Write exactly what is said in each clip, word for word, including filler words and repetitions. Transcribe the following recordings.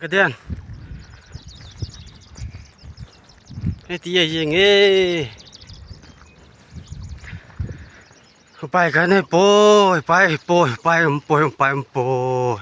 Den. Hiti a jing e. Upai kha nei poi, upai poi, upai um poi, upai um poi.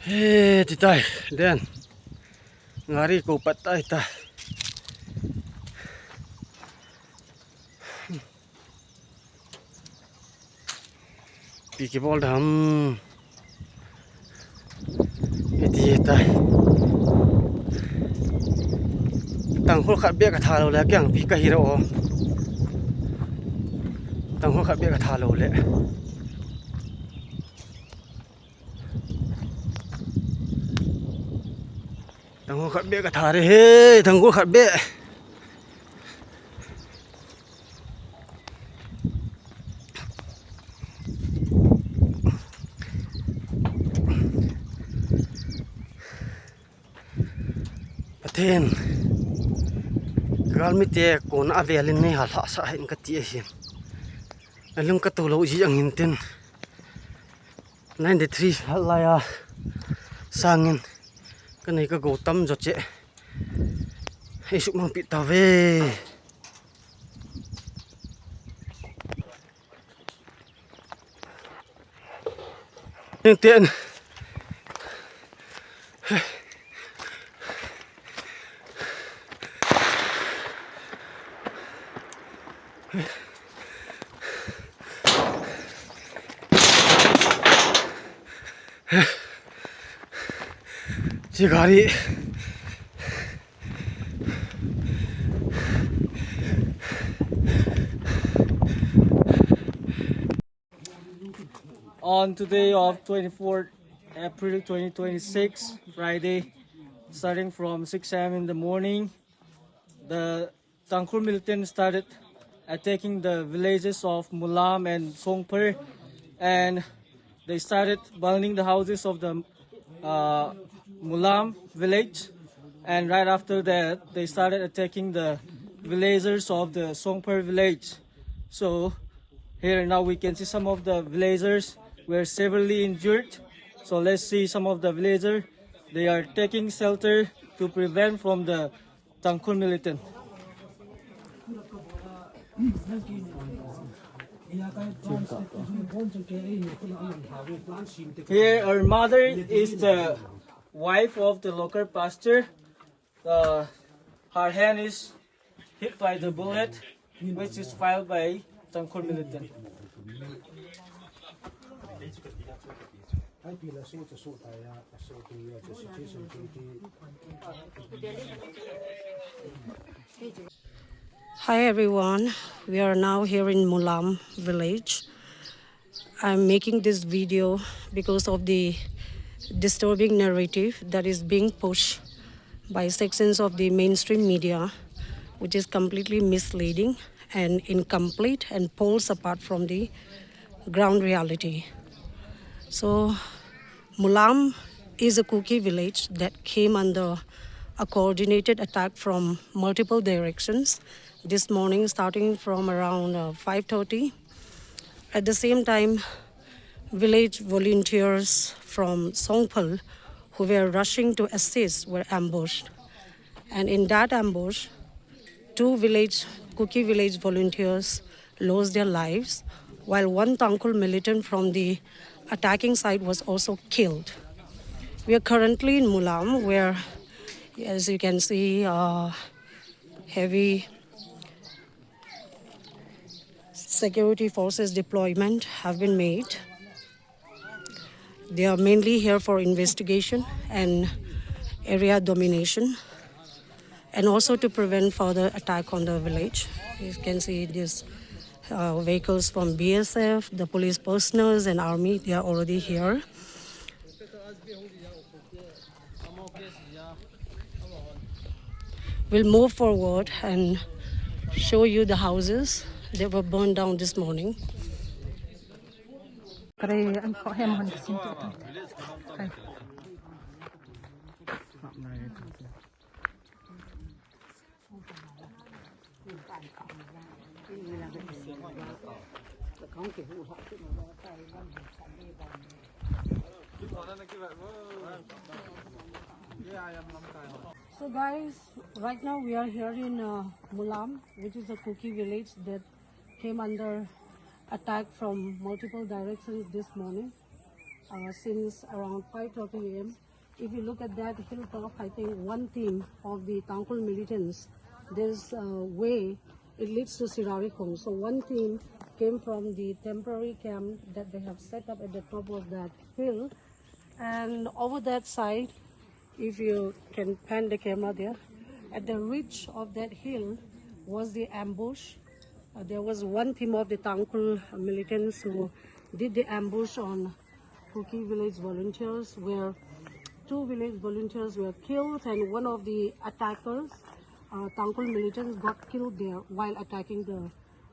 He, ti tai, Den. Gari ko pat tai ta. Pi kibol dam. Iti tai. Tangkhul khat beh ka tha lou le, kiang pi ka hi lou. Tangkhul khat beh ka tha lou le. Tangkhul khat beh ka tha re he, tangkhul khat beh. Pathen, galmite kona avel in nei halhah sah hen kati ahin. Alung ka to lou ji ang hin tin. Ninety-three halh lai a sangin ka nei ka gou tam jo che. Hei suk mang pi ta ve. Ten ten. Chigari. On today of twenty-fourth April twenty twenty-six, Friday, starting from six a m in the morning, the Tangkhul militants started attacking the villages of Mulam and Songphar, and they started burning the houses of the uh, Mulam village, and right after that, they started attacking the villagers of the Songphar village. So here now we can see some of the villagers were severely injured. So let's see some of the villagers. They are taking shelter to prevent from the Tangkhul militant. Here, our mother is the wife of the local pastor. Uh, her hand is hit by the bullet, which is fired by Tangkhul militant. Hi everyone, we are now here in Mulam village. I'm making this video because of the disturbing narrative that is being pushed by sections of the mainstream media, which is completely misleading and incomplete and poles apart from the ground reality. So, Mulam is a Kuki village that came under a coordinated attack from multiple directions this morning, starting from around uh, five thirty. At the same time, village volunteers from Songphar who were rushing to assist were ambushed. And in that ambush, two village, Kuki village volunteers lost their lives, while one Tangkhul militant from the attacking side was also killed. We are currently in Mulam, where, as you can see, uh, heavy security forces deployment have been made. They are mainly here for investigation and area domination, and also to prevent further attack on the village. You can see these uh, vehicles from B S F, the police personnel and army, they are already here. We'll move forward and show you the houses that were burned down this morning. Re an kho hem hon kisin tu tu. Kai. So guys, right now we are here in uh, Mulam, which is a Kuki village that came under attack from multiple directions this morning, uh, since around five thirty a m. If you look at that hilltop, I think one team of the Tangkhul militants, this uh, way, it leads to Sirarikhong. So one team came from the temporary camp that they have set up at the top of that hill. And over that side, if you can pan the camera there, at the ridge of that hill was the ambush. Uh, there was one team of the Tangkhul militants who did the ambush on Kuki village volunteers, where two village volunteers were killed and one of the attackers, uh, Tangkhul militants, got killed there while attacking the,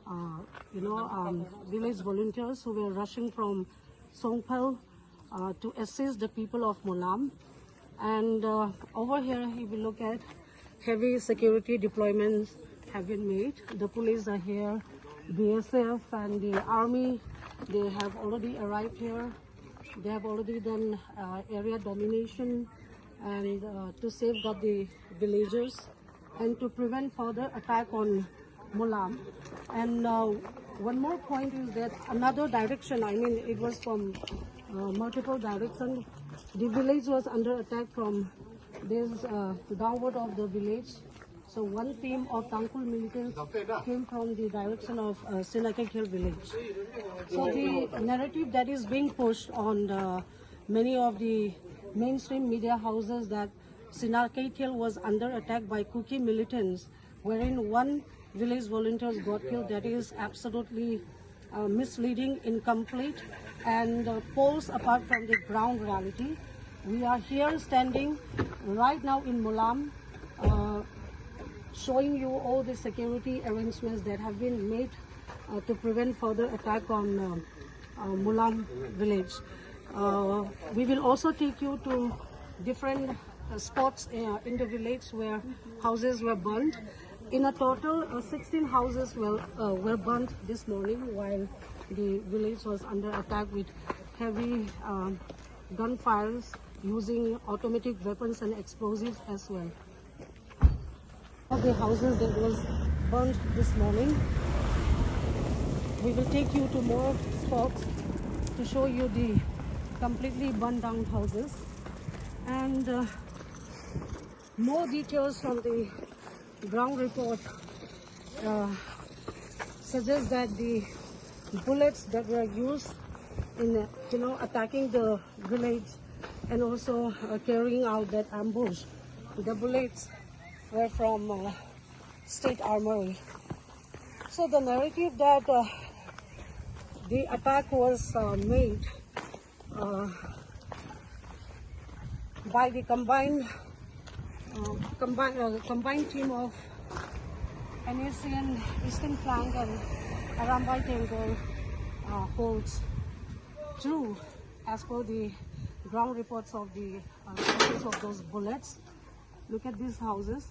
uh, you know, um, village volunteers who were rushing from Songphel uh, to assist the people of Mulam. And uh, over here, if you look at, heavy security deployments have been made. The police are here, B S F and the army, they have already arrived here. They have already done uh, area domination and uh, to safeguard the villagers and to prevent further attack on Mulam. And uh, one more point is that another direction, I mean, it was from uh, multiple directions. The village was under attack from this uh, downward of the village. So one team of Tangkhul militants came from the direction of uh, Sinakeikhel village. So the narrative that is being pushed on the many of the mainstream media houses that Sinakeikhel was under attack by Kuki militants, wherein one village volunteers got killed. That is absolutely uh, misleading, incomplete, and uh, poles apart from the ground reality. We are here standing right now in Mulam, uh, showing you all the security arrangements that have been made uh, to prevent further attack on uh, uh, Mulam village. Uh, we will also take you to different uh, spots uh, in the village where houses were burned. In a total, uh, sixteen houses were, uh, were burned this morning while the village was under attack with heavy um, gunfires using automatic weapons and explosives as well. Of the houses that was burned this morning. We will take you to more spots to show you the completely burned down houses and uh, more details from the ground report uh, suggest that the bullets that were used in uh, you know attacking the village and also uh, carrying out that ambush, the bullets were from uh, state armory. So the narrative that uh, the attack was uh, made uh, by the combined uh, combined uh, combined team of N A C N Eastern Flank and Arambai Tenggol uh, holds true as per the ground reports of the uh, sources of those bullets. Look at these houses.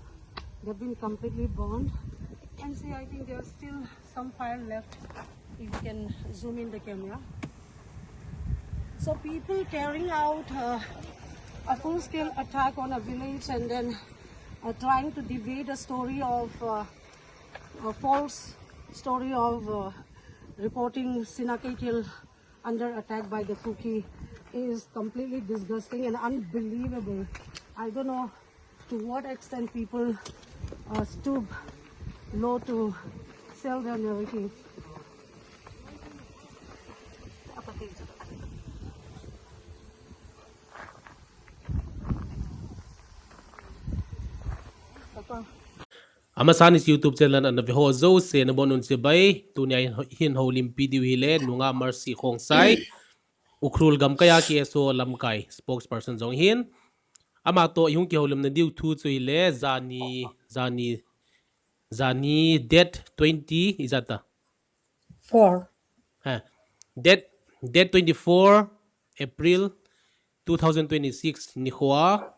They've been completely burned. And see, I think there's still some fire left. If you can zoom in the camera. So people carrying out uh, a full-scale attack on a village and then uh, trying to deviate a story of uh, a false story of uh, reporting Sinakeikhel under attack by the Kuki is completely disgusting and unbelievable. I don't know to what extent people uh, stoop low to sell their narrative. Amasan is YouTube channel ana veho jouse nabonun chibai. Tunia hin houlimpi diu hile nungah Mercy Khongsai, Ukhrul gamkaiya K S O lamkai spokesperson jong hin. Ama toh ihung kihoulimna diu thu chu hile jani jani jani date twenty ijat a. Four. Ha. Date date twenty-four April two thousand twenty-six nikhoa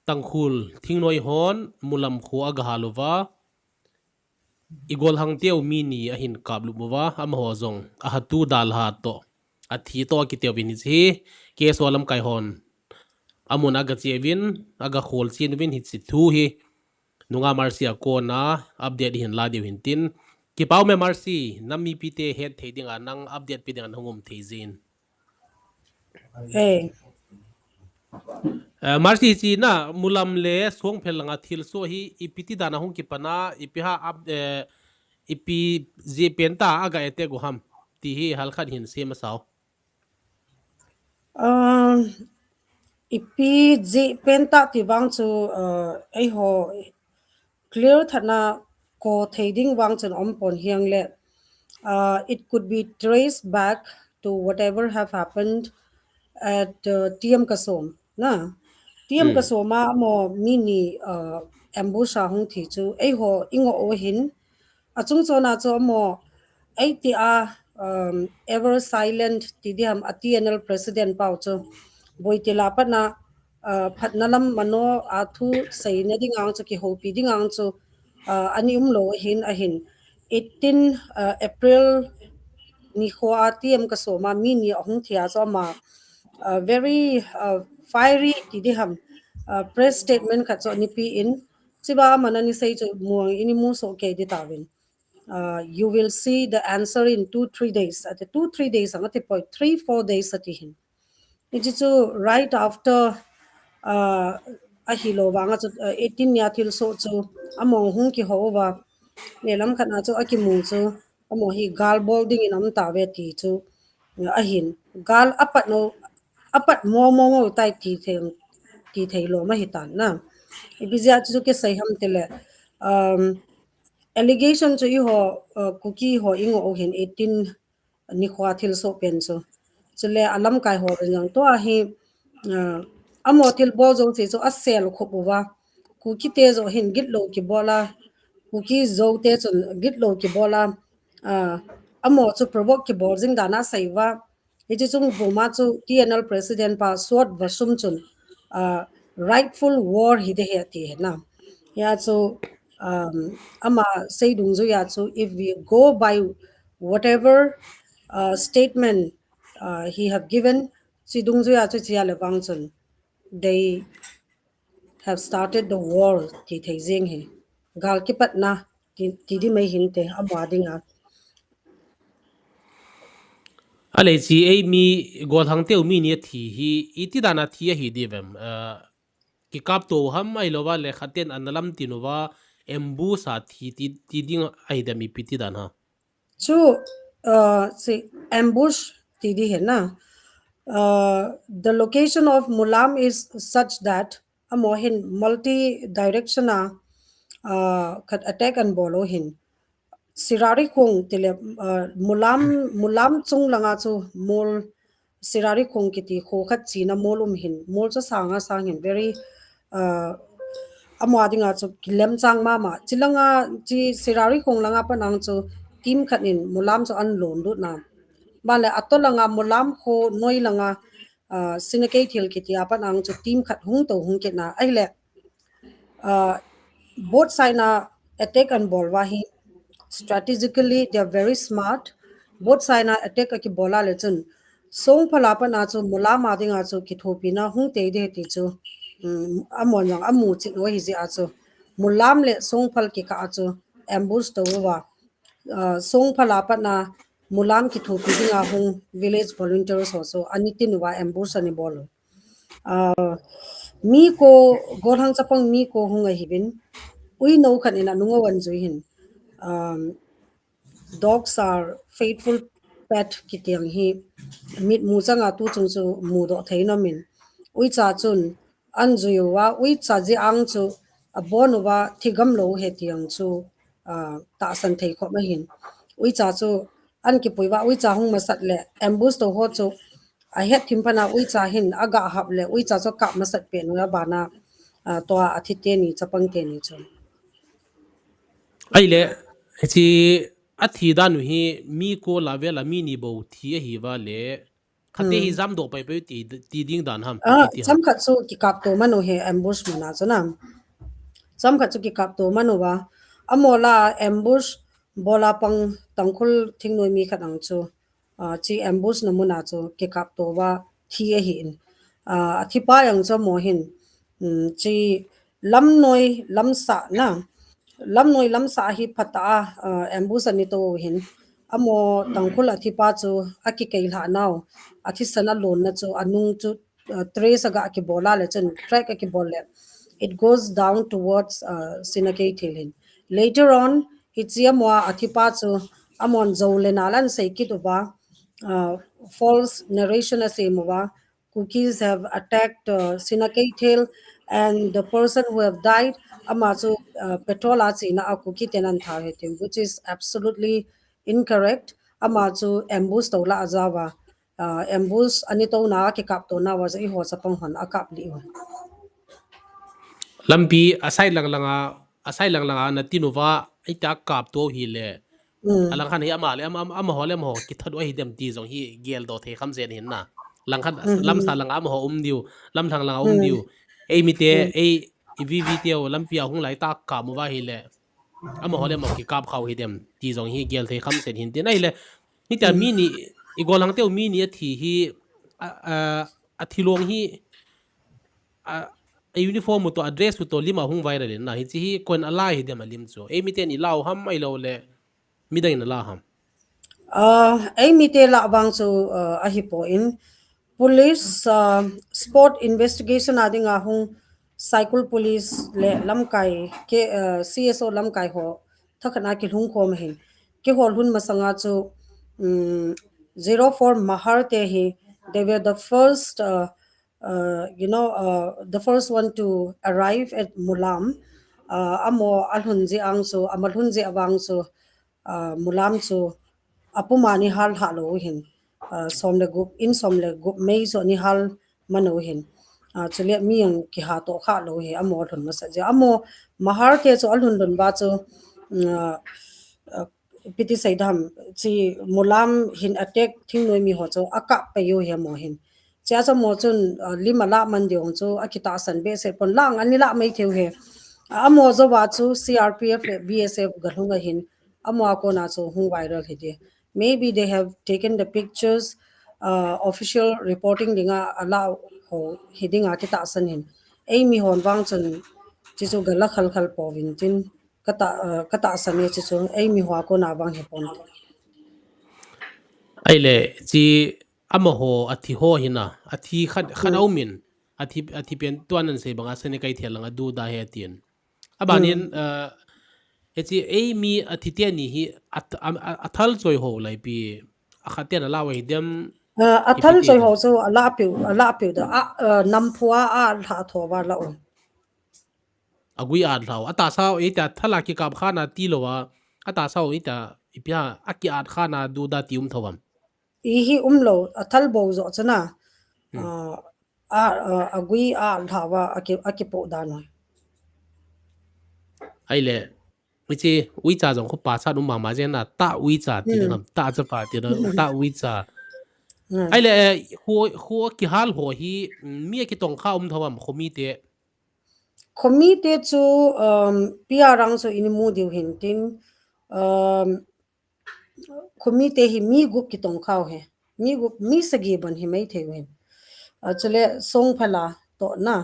Tangkhul thingnoi hon Mulam kho aga haluva, i golhang teu mi ni ahin kaplup uva, amaho jong ahatu dalha to, athi to akiteuvin hiche hi K S O lamkai hon amun aga cheuvin, aga kholchen uvin hiche thu hi nunga Mercy a kona update hin la diu hintin. Kipah ume Mercy, nam mipite het thei dinga nang update pe dinga nahung um thei jin. Eh. Eh, Mercy, hiche na Mulam le Songphel langa thilsoh hi ipi ti dana hung kipana, ipi ha up, eh, ipi jeh pen ta aga attack u ham ti hi halkhat hin sei masao. Um, ipi jeh pen ta ti vang chu, uh, eiho clear tah na ko thei ding vang chun um pon hijongle, uh, it could be traced back to whatever have happened at, uh, T M Kasom na. T M Hmm. Kasom a amaho mi ni, uh, ambush a hung thi chu eiho i ngoh u hin, achung chon a chu amaho eitia, um, ever silent ti diham a T N L president pau chu Boitil a pat na, uh, phatna lam mano a thu seina ding ang chu, kihoupi ding ang chu, uh, ani umlou ahin, ahin eighteen, uh, April nikhoa T M Kasom a mi ni ahung thi a chu ama, uh, very, uh, fiery ti diham, uh, press statement khat chu ani pe in, chuva aman ani sei chu muang ini mu soh kei ding tauvin. Uh, you will see the answer in two, three days. Ati two, three days, ang ati poi, three, four days ati hin. Hiche chu right after, uh, ahilou vang a chu, uh, eighteen nia thilsoh chu amaho hung kihou uva, le lam khat na chu akimu chu amaho hi gal bol dingin aum tauve ti chu, uh, ahin. Gal apat no, apat mo mo ngo tai ti thei, ti thei lou ma hitan na. Ipi jeh a chu kisei ham tile, um, allegation chu eiho, uh, Kuki ho i ngoh u hin eighteen nikhoa thilsoh pen chu. Chule alamkai ho pen jong tua hi, uh, amaho thilbol jouse chu asel khop uva, Kuki te joh hin gitlou kibol a, Kuki Zo te chun gitlou kibol a, uh, amaho chu provoke kibol jing dan a asei uva. Hiche chung vuma chu T N L president pa Suot Vasum chun, uh, rightful war hi ding ahi ati hi na. Hia chu, um, ama sei dungjuia chu, if we go by whatever, uh, statement, uh, he have given, chi dungjuia chu chia le vang chun, they have started the war ti thei jeng hi. Gal kipatna ti, ti ding mai hinte, amaho dinga. Ahile hiche eimi golhang teu mi ni athi hi, iti dana thi ahi diu vem? Uh, kikap to ham ahilouva le khaten ana lamtin uva, ambush a thi ti, ti ding ahi dem, ipi ti dan ham? Chu, uh, hiche ambush ti ding hi na. Uh, the location of Mulam is such that amaho hin multi direction a, uh, khat attack ana bol u hin. Sirari khong tile, uh, Mulam, Mulam chung langa chu mol, Sirari khong kiti kho khat china mol um hin, mol chu asanga sang hin, very, uh, amaho dinga chu kilemchang mama. Chilanga, chi Sirari khong langa pat ang chu team khat in Mulam chu ana lonlut na. Bale ato langa Mulam kho noi langa, uh, Sinakei thil kiti a pat ang chu team khat hung to hung kit na. Ahile, uh, both side na attack ana bol uva hi, strategically they are very smart. Both side na attack akibol a le chun, Songphal a pat na chu Mulam a dinga chu kithopina hung tei ding ti chu, um, amahon jong amu chet u ahi jeh a chu, Mulam le Songphal kikah a chu ambush to uva, uh, Songphal a pat na Mulam kithopi dinga hung village volunteers ho chu ani tin uva ambush ani bol u. Uh, mi ko, golhang chapang mi ko hung ahiuvin, uinou khat in anung a ana jui hin. Um, dogs are faithful pet kiti ang hi mitmu changa tu chung chu mudoh thei nom in. Uicha chun ana jui uva, uicha jeh ang chu abon uva thigam lou ahi ti ang chu, uh, tahsan thei khop ahin. Uicha chu ana kipui uva, uicha hung masat le ambush to ho chu ahet thim phat na uicha hin aga hap le uicha chu akap masat pen uva bana, uh, tua athi teni chapang teni chu. Ahile, hiche athi dan u hi mi ko la vela mi ni bou thi ahi va le. Khate hi jam doh pai pai ti, ti ding dan ham, ah, ti ham. Chomkhat chu kikap to man u hi ambush mun a chu na. Chomkhat chu kikap to man u va. Amaho la ambush bola pang Tangkhul thingnoi mi khat ang chu. Ah, chi ambush na mun a chu kikap to va thi ahi in. Ah, athi pa jong chu amaho hin. Um, chi lamnoi lamsah na. Lamnoi lamsah hi phat a, ah, ambush ani to u hin. Amaho Tangkhul athi pa chu akikei lha nau. Athisan alon na chu anung chu, ah, trace aga kibol a le chun track akibol le. It goes down towards, ah, Sinakeithel hin. Later on, hichi amaho athi pa chu amahon jou le nal ahin sei kit u va, ah, false narration asei u va. Kukis have attacked, uh, Sinakeithel, and the person who have died, ama chu, uh, petrol a chena a Kuki ten ahin thau ahi tin, which is absolutely incorrect. Ama chu ambush to la aja uva, uh, ambush ani to na kikap to na uva chu eiho chapang hon akap lih u. Lampi asai lang lang a, asai lang lang a na tin u va, eita kap to hi le. Mm. Alang khan hi ama le, ama, ama, amaho le amaho kithat u ahi dem ti jong hi gel doh thei kham jen hin na. Lang khan, mm-hmm, lamsa lang a amaho um diu, lamlhang lang a um, mm, diu. Ei mite, mm, ei, i V V te u lampi a hung lai ta kap u va hi le. Amaho le amaho kikap khau hi dem ti jong hi gel thei kham jen hin tin ahi le. Hitia, mm, mi ni, i gollhang te u mi ni athi hi, a, a, athi long hi, a, a uniform u to, a dress u to lim a hung viral in na, hichi hi koin ala hi dem alim chu. Ei miten i la u ham ahilou le, midang in ala ham? Ah, ei mite la vang chu, ah, ahi poi. Police, ah, spot investigation a dinga hung Saikul Police le lamkai ke, ah, C S O lamkai ho thakhat a kilhung khom ahin. Kihol hun masanga chu, um, zero four Mahar te hi, they were the first, ah, uh, you know, uh, the first one to arrive at Mulam. Uh, amaho alhun jeh ang chu, ama lhun jeh vang chu, uh, Mulam chu apum a ni hal lha lou u hin. Uh, som le gup, in som le gup mei chu ani hal man u hin. Uh, chule mi jong kiha to kha lou u hi, amaho alhun masat jeh. Amaho Mahar te chu alhun lhun uva chu, uh, uh, ipi ti sei dam, chi Mulam hin attack thingnoi mi ho chu akap pai u hi amaho hin. Chia chu amaho chun, uh, lim ala man diu chu akitahsan behseh pon, la jong ani la mai thei u hi. Amaho jou va chu C R P F le B S F galhung ahin, amaho a kona chu hung viral hi di. Maybe they have taken the pictures, uh, official reporting dinga ala ho hi dinga kitahsan hin. Ei mi hon vang chun chi chu gala khal khal pouvin tin, ka ta, uh, ka tahsan e, chi chu ei mi ho a kona vang hi pon. Ahile, chi amaho athi ho hi na, athi khat, khat, hmm, a um in, athi, athi pen tuan nan sei banga Sinakeithel langa duda he tin. Abanin, hmm, uh, hichi ei mi athi te ni hi a, a, a, athal choi ho lai pi, akhat ten ala u hi dem, uh, athal choi ho chu ala piu, ala piu da, a, uh, namphu a, alha tho va la u. Agui a lhau. Atahsa u, eita thala kikap kha na ti lou a. Atahsa u, eita ipi a, akiat kha na duda ti um thou am? Ihi um lou, athal bou jo chu na. Hmm. Ah, a, a, agui a lhau a, aki, akipoh dan u. Ahile, hichi uicha jong khu pachat um mama jeng na, ta uicha ti, hmm, ding ham, ta chapa ti na, ta uicha. Hmm. Ahile, eh, khu, khu kihal ho hi, mm, mi akitong kha um thou am, khomi te? Khomi te chu, um, P R ang chu ini mu diu hin tin, um, khomi te hi mi gup kitong kha u hi. Mi gup, mi sagi bon hi mai thei u hin. Ah, chule Songphala toh na.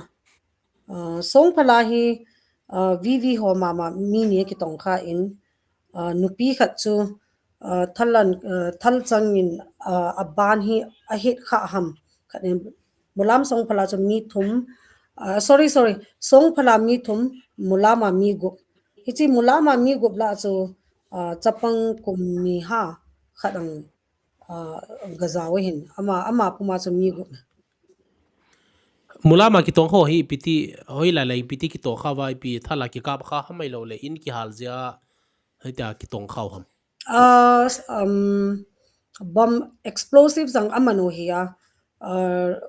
Ah, Songphala hi, ah, V V ho mama mi ni kitong kha in, ah, nupi khat chu, ah, thalan, ah, thalchang in, ah, aban hi ahet kha ham. Khat in Mulam Songphala chu mi thum, ah, sorry, sorry, Songphala mi thum, Mulam a mi gup. Hichi Mulam a mi gup la chu, ah, chapang kum ni ha khat ang, ah, gajao hin. Ama, ama puma chu mi gup. Mulam a kitong ho hi ipi ti, hoilai lai ipi ti kitong kha uva, ipi thala kikap kha ham ahilou le in kihal jeh a, hitia kitong kha u ham? Ah, um, bomb explosive jong aman u hi a. Ah,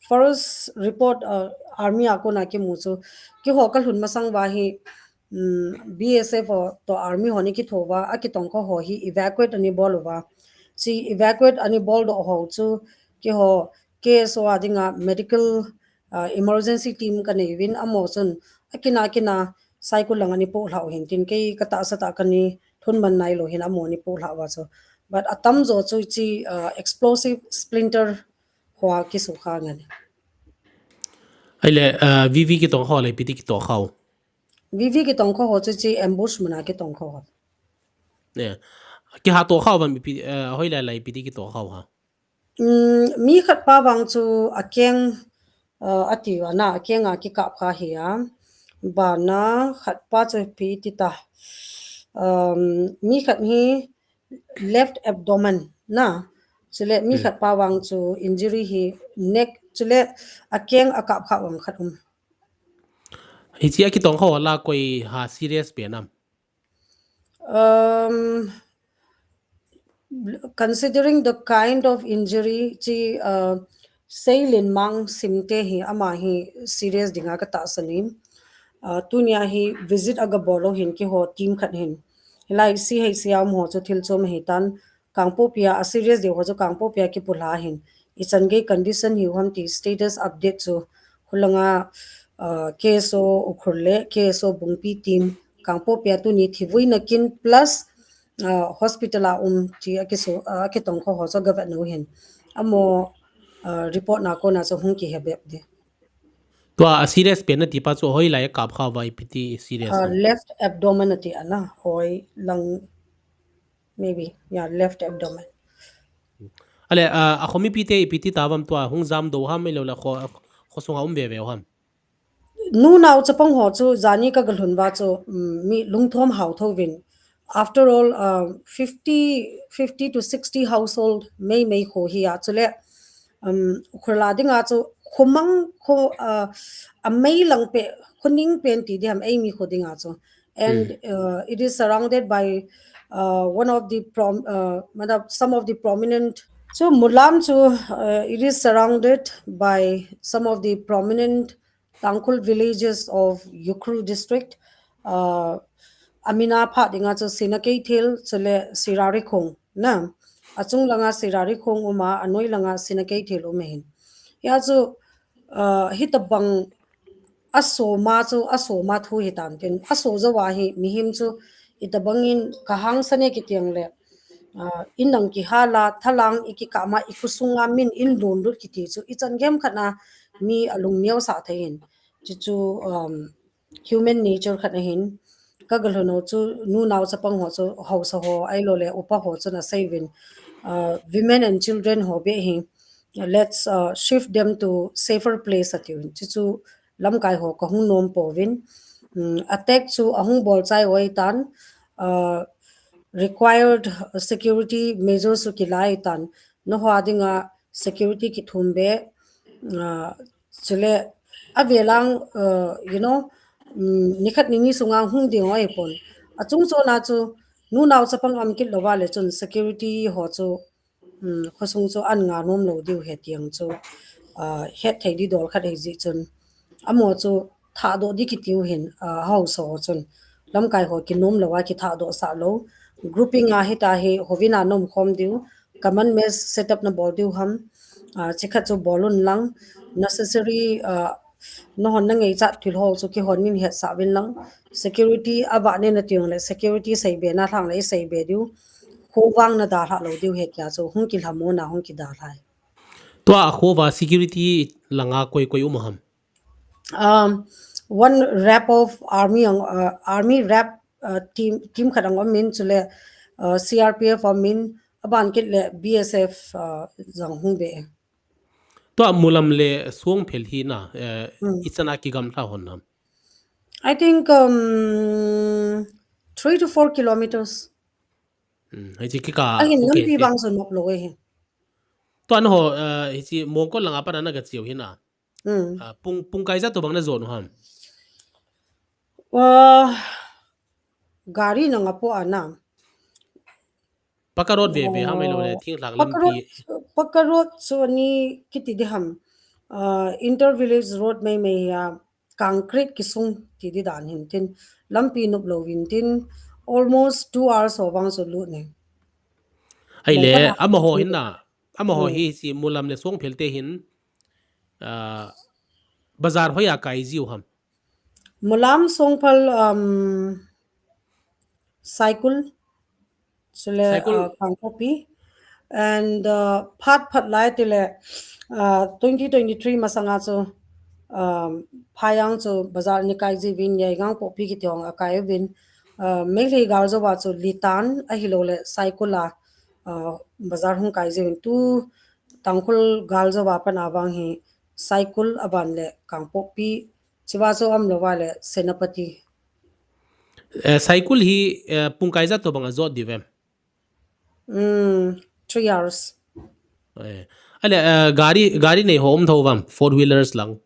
first report, ah, army a kona kimu chu, keiho kalhun masang uva hi, um, B S F ho to army ho ni kitho uva, akitongkho ho hi evacuate ani bol uva. Chi evacuate ani bol doh ho chu keiho K S O a dinga medical, uh, emergency team kanei uvin, amaho chun akina kina Saikul lang ani pohlha u hin tin, kei katahsa tah kani lhun man nailou hin amaho ani pohlha uva chu. But atamjo chu chi, uh, explosive splinter hoa kisukha ngan e. Ahile, uh, V V kitongkho le ipi ti kitongkho? V V kitongkho ho chu chi ambush muna kitongkho ho. Ne. Kiha tongkho uvam ipi, uh, hoilai lai ipi ti kitongkho ham? Um, mi khat pa vang chu akeng, uh, ati uva na, akeng a kikap kha ahi a. Bana khat pa chu ipi ti ta. Um, mi khat hi left abdomen na. Chule mi Hmm. khat pa vang chu injury hi neck, chule akeng akap kha vang khat um. Hichi a kitongkho la koi ha serious pen am? Um, considering the kind of injury, chi, uh, Seilenmang Simte hi ama hi serious dinga katahsan in. Uh, tunia hi visit agabol u hin keiho team khat hin. Hilai C H C a um ho chu thil chom ahi tan. Kangpokpi a, a serious deu ho chu Kangpokpi a kipullha ahin. Ichan gei condition hiu ham ti status update chu khulanga, uh, K S O Ukhrul le K S O Bungpi team Kangpokpi a tuni thivuina kin plus, uh, hospital a um ti akisu, uh, akitongkho ho chu gavet nau hin. Amaho, uh, report na kona chu hung kihe bep ding. Tua a serious pen nati pa chu hoilai a kap kha uva ipi ti serious Uh, ham? Left abdomen ati ana, hoilang, maybe, yeah, left abdomen. Ahile, uh, akho mipite ipi ti tauvam tua hung jamdoh u ham ahilou le kho, khosunga um veve u ham? Nunao chapang ho chu jani kagalhun uva chu, um, mi lungthom hao tho uvin. After all, uh, fifty, fifty to sixty household meimei kho hi a chule, um, Ukhrul a dinga chu khomang kho, uh, amei lang pen, khoning pen ti diham eimi kho dinga chu. And, Hmm. uh, it is surrounded by, uh, one of the prom-, uh, matlab, some of the prominent. So Mulam chu, uh, it is surrounded by some of the prominent Tangkhul villages of Ukhrul district. Uh, amin a phat dinga chu Sinakeithel, chule Sirarikhong na. Achung langa Sirarikhong um a, anoi langa Sinakeithel um ahin. Hia chu, uh, hitabang asoma chu, asoma thu hitan tin. Aso jouva hi mihem chu hitabang in kahangsan e kiti ang le, uh, in ang kihal a, thalang ikikap ma, ikhosunga min in lunlut kiti chu ichan gei khat na mi alung neosah thei in. Chuchu, um, human nature khat ahin. Kagalhun u chu nunao chapang ho chu haosa ho ahilou le upa ho chun asei uvin, uh, women and children ho beh hi, let's, uh, shift them to safer place ati uvin. Chuchu lamkai ho kahung nom pouvin. Um, attack chu ahung bol chai u ahitan, uh, required security measures chu kila ahitan. Nangho a dinga security kithum beh, uh, chule avel lang, uh, you know, um, nikhat nini sunga hung ding u ahipon. Achung chona chu nunao chapang um kit louva le chun security ho chu, um, khosung chu an nga nom lou diu ahi ti ang chu, uh, hetthei di dol khat ahi jeh chun. Amaho chu thahdoh di kiti u hin, uh, haosa ho chun. Lamkai ho kinom louva kithahdoh sah lou. Grouping a hita hi hovin a na umkhom diu. Common mess setup nabol diu ham. Uh, chikhat chu bol un lang. Necessary, uh, nahon nangaichat thil ho chu keihon min hetsah uvin lang. Security avah nena ti ang le security seibe na lhang le iseibe diu. Khovang nadalhah lou diu ahi tia chu hung kilhamon a hung kidalhah e. Tua akhovah security langa koi koi um ham? Um, one rep of army ang, uh, army rep, uh, team, team khat ang um in chule, uh, C R P F um in aban kit le B S F, uh, jong hung beh. Tua Mulam le Songphel hi na, uh, Hmm. ichan a kigamla hon ham? I think, um, three to four kilometers. Hmm, hichi kikah, ahin okay, lampi okay. Bang chu nop lou ahi. Tua nangho, uh, hichi Mongkol langa pat a naga cheu hi na. Hmm. Uh, pung, pung kai ijat tobang najon u ham? Uh, gari nanga po ana. Paka road ve ve ham ahilou le, uh, thinglhang lampi. Paka road, paka road chu ani kiti di ham. Uh, inter village road meimei ahi a. concrete kisung ti di dan hin tin, lampi nop lou vin tin, almost two hours ho vang chu lut ne. Ahile, amaho hin na, amaho hi si Mulam le Songphel te hin, uh, bazar hoi a kai jiu ham? Mulam, Songphel, um, Saikul, chule, Saikul. Uh, Kangpokpi. And, uh, phat phat lai tile, uh, twenty twenty-three masanga chu, um, Phayang chu bazar ni kai jiuvin, Yaingangpokpi kiti hong akai uvin, uh, Meitei gal jouva chu Litan ahilou le Saikul a, uh, bazar hung kai jiuvin. Tu Tangkhul gal jouva pat a vang hi Saikul aban le Kangpokpi, chiva chu umlou va le Senapati. Eh, Saikul hi, eh, pung kai ijat tobang ajot diu vem? Mm, three hours. Eh, ale, eh, gari, gari nei ho um thou vam, four wheelers lang?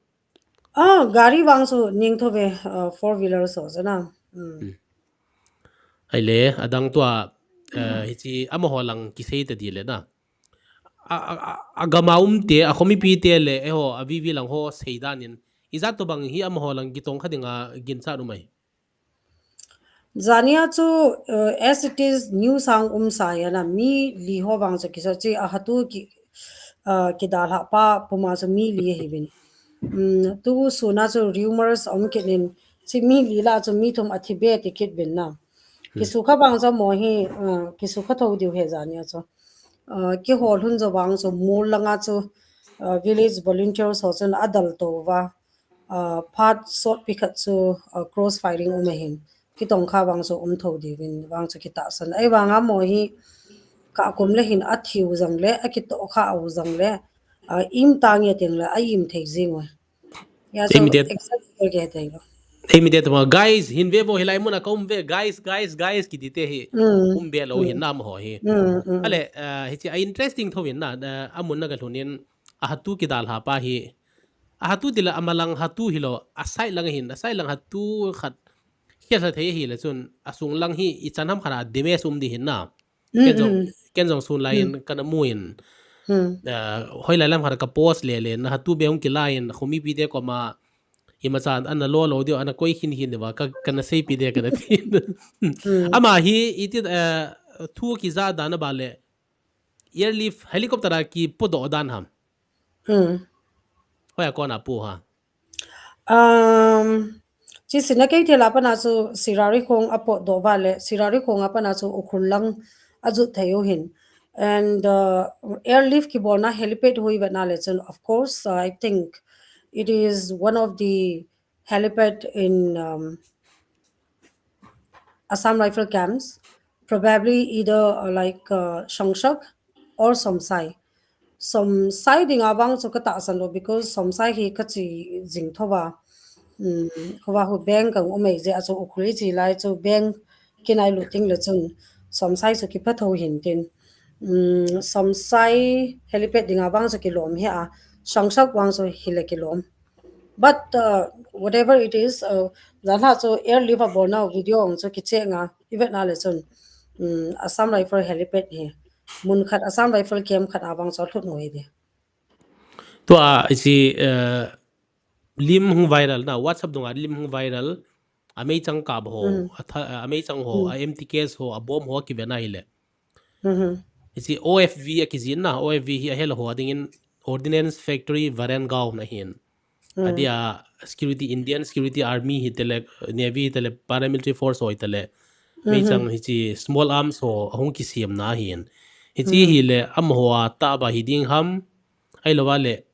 Ah, gari vang chu neng thou ve, uh, four wheelers ho chu na. Mm. Hmm. Ahile, adang tua, eh, hichi amaho lang kisei ta di le na. A, a, a, agam a um te, akhomipi te le, eiho, avivi lang ho sei dan in. Ijat tobang hi amaho lang kitong kha dinga ginchat um ai? Jania chu, uh, as it is, news a um sa ya na, mi li ho vang chu kisa chi ahatu ki, uh, kidalha pa puma chu mi li ahi vin. Um, tu suna chu rumors um kit in, chi mi li la chu mi thum athi be ti kit vin na. Hmm. Kisukha vang chu mo hi, uh, kisukha thou diu he jania chu. Uh, kihol hun jou vang chu mol langa chu, uh, village volunteers ho chun adal tou va. Uh, phat sotpi khat chu, uh, cross firing um ahin. Kitong kha vang chu um thou diu vin vang chu kitahsan. Ahivanga mo hi ka kum le hin athiu jang le, akitoh kha u jang le, uh, im tang ya ting le, a im thei jing u. Ya chu exactly ke thei lo. Ei mi te tuma, guys, hin ve vo hilai mun a ka um ve, guys, guys, guys, kiti te hi. Mm. Um ve lou hin na amaho hi. Mm, mm. Ale, uh, hichi a interesting thou vin na, uh, amun na ka lhun in, ahatu kidalha pa hi. Ahatu tile amalang hatu hilou, asai lang hin, asai lang hatu khat. Khel sa thei hile chun, asung lang hi, ichan ham khat a damage um di hin na. Ken jong, ken jong sun lai in kana mu in, ah, hoilai lam khat ka post le le, na hatu be hung kilai in, khomipi te koma, imacha ana lo lo diu, ana koi khin khin diu va, ka, kana seipi de kana tin. Ama hi, iti, eh, thu kija dan a ba le, airlift, helicopter a kipodoh dan ham? Hoiya kona pu ha? Um, chi sina kei thela pana chu Sirari khong a potdoh va le, Sirari khong a pana chu Ukhrul lang ajut thei u hin. And, uh, airlift kibolna helipad hui vetna le chun, of course, uh, I think it is one of the helipad in, um, Assam Rifle camps, probably either, uh, like, uh, Shongshak or Somsai. Somsai dinga vang chu ka tahsan lou, because Somsai hi ka chi jing thou va. Um, khova hu bank ang umei jeh a chu Ukhrul chi lai chu bank kinai lut ting le chun Somsai chu kipha thou hin tin. Um, Somsai helipad dinga vang chu kilom hi a, Shongshak vang chu hile kilom. But, uh, whatever it is, uh, jan ha chu airlift a bolna video ang chu kicheng a, i vetna le chun, um, Assam Rifle helipad hi. Mun khat Assam Rifle camp khat a vang chu lhut u hi di. Tua, isi, uh, lim hung viral na, WhatsApp dunga lim hung viral, a meichang kap ho, a tha-, a meichang ho, a empty case ho, a bomb ho, a kivena hile. Isi O F V a kijin na, O F V hi a hel ho, a dingin Ordnance Factory Varengaon ahin. Adia security, Indian security army hi tele, navy hi tele, paramilitary force ho hi tele. Meichang hichi small arms ho, ahung kisiam na ahin. Hichi hile, amaho a taba hi ding ham, ahilou va le,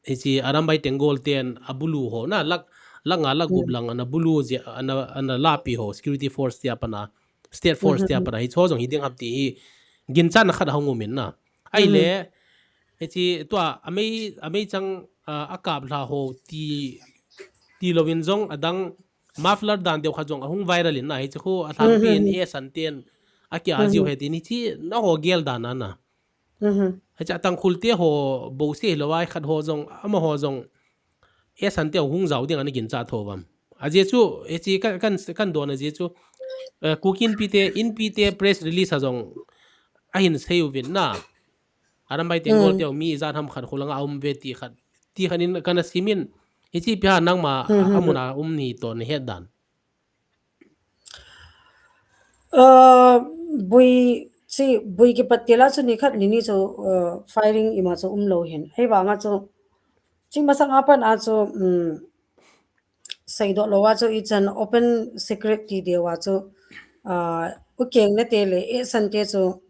hichi Arambai Tenggol ten abulu ho, na lak, lak nga lak gup lang ana bulu jeh, ana, ana lapi ho, security force tia pana, state force tia pana, hichi ho jong hi ding ham ti hi, ginchat na khat ahung um in na. Ahile, hichi tua, a mei, a meichang, ah, a kap lha ho ti, ti louvin jong adang muffler dan deu khat jong ahung viral in na, hichi khu a lhangpi in A S N ten, a kia jiu he tin hichi na ho gel dan a na. Hichi a Tangkhul te ho bouseh hilou a khat ho jong, amaho jong, A S N te hung jao ding ana ginchat thou vam. Ajeh chu, hichi kan, kan, kan don ajeh chu, eh, Kuki Inpi te, Inpi te press release a jong, ahin sei uvin na. Arambai Tenggol te mi ijat ham khat khu langa um ve ti khat. Ti khat in kana sim in, Hichi pia nangma, hmm, hmm, amuna um ni to ni het dan. Uh, bui, chi, bui kipat tila chu ni khat ni ni chu, uh, firing ima chu um lo hin. Hei vanga chu, chi masang apan a chu, um, seidoh lo a chu, it's an open secret ti deu a chu, uh, ukeng na te le, e san te chu,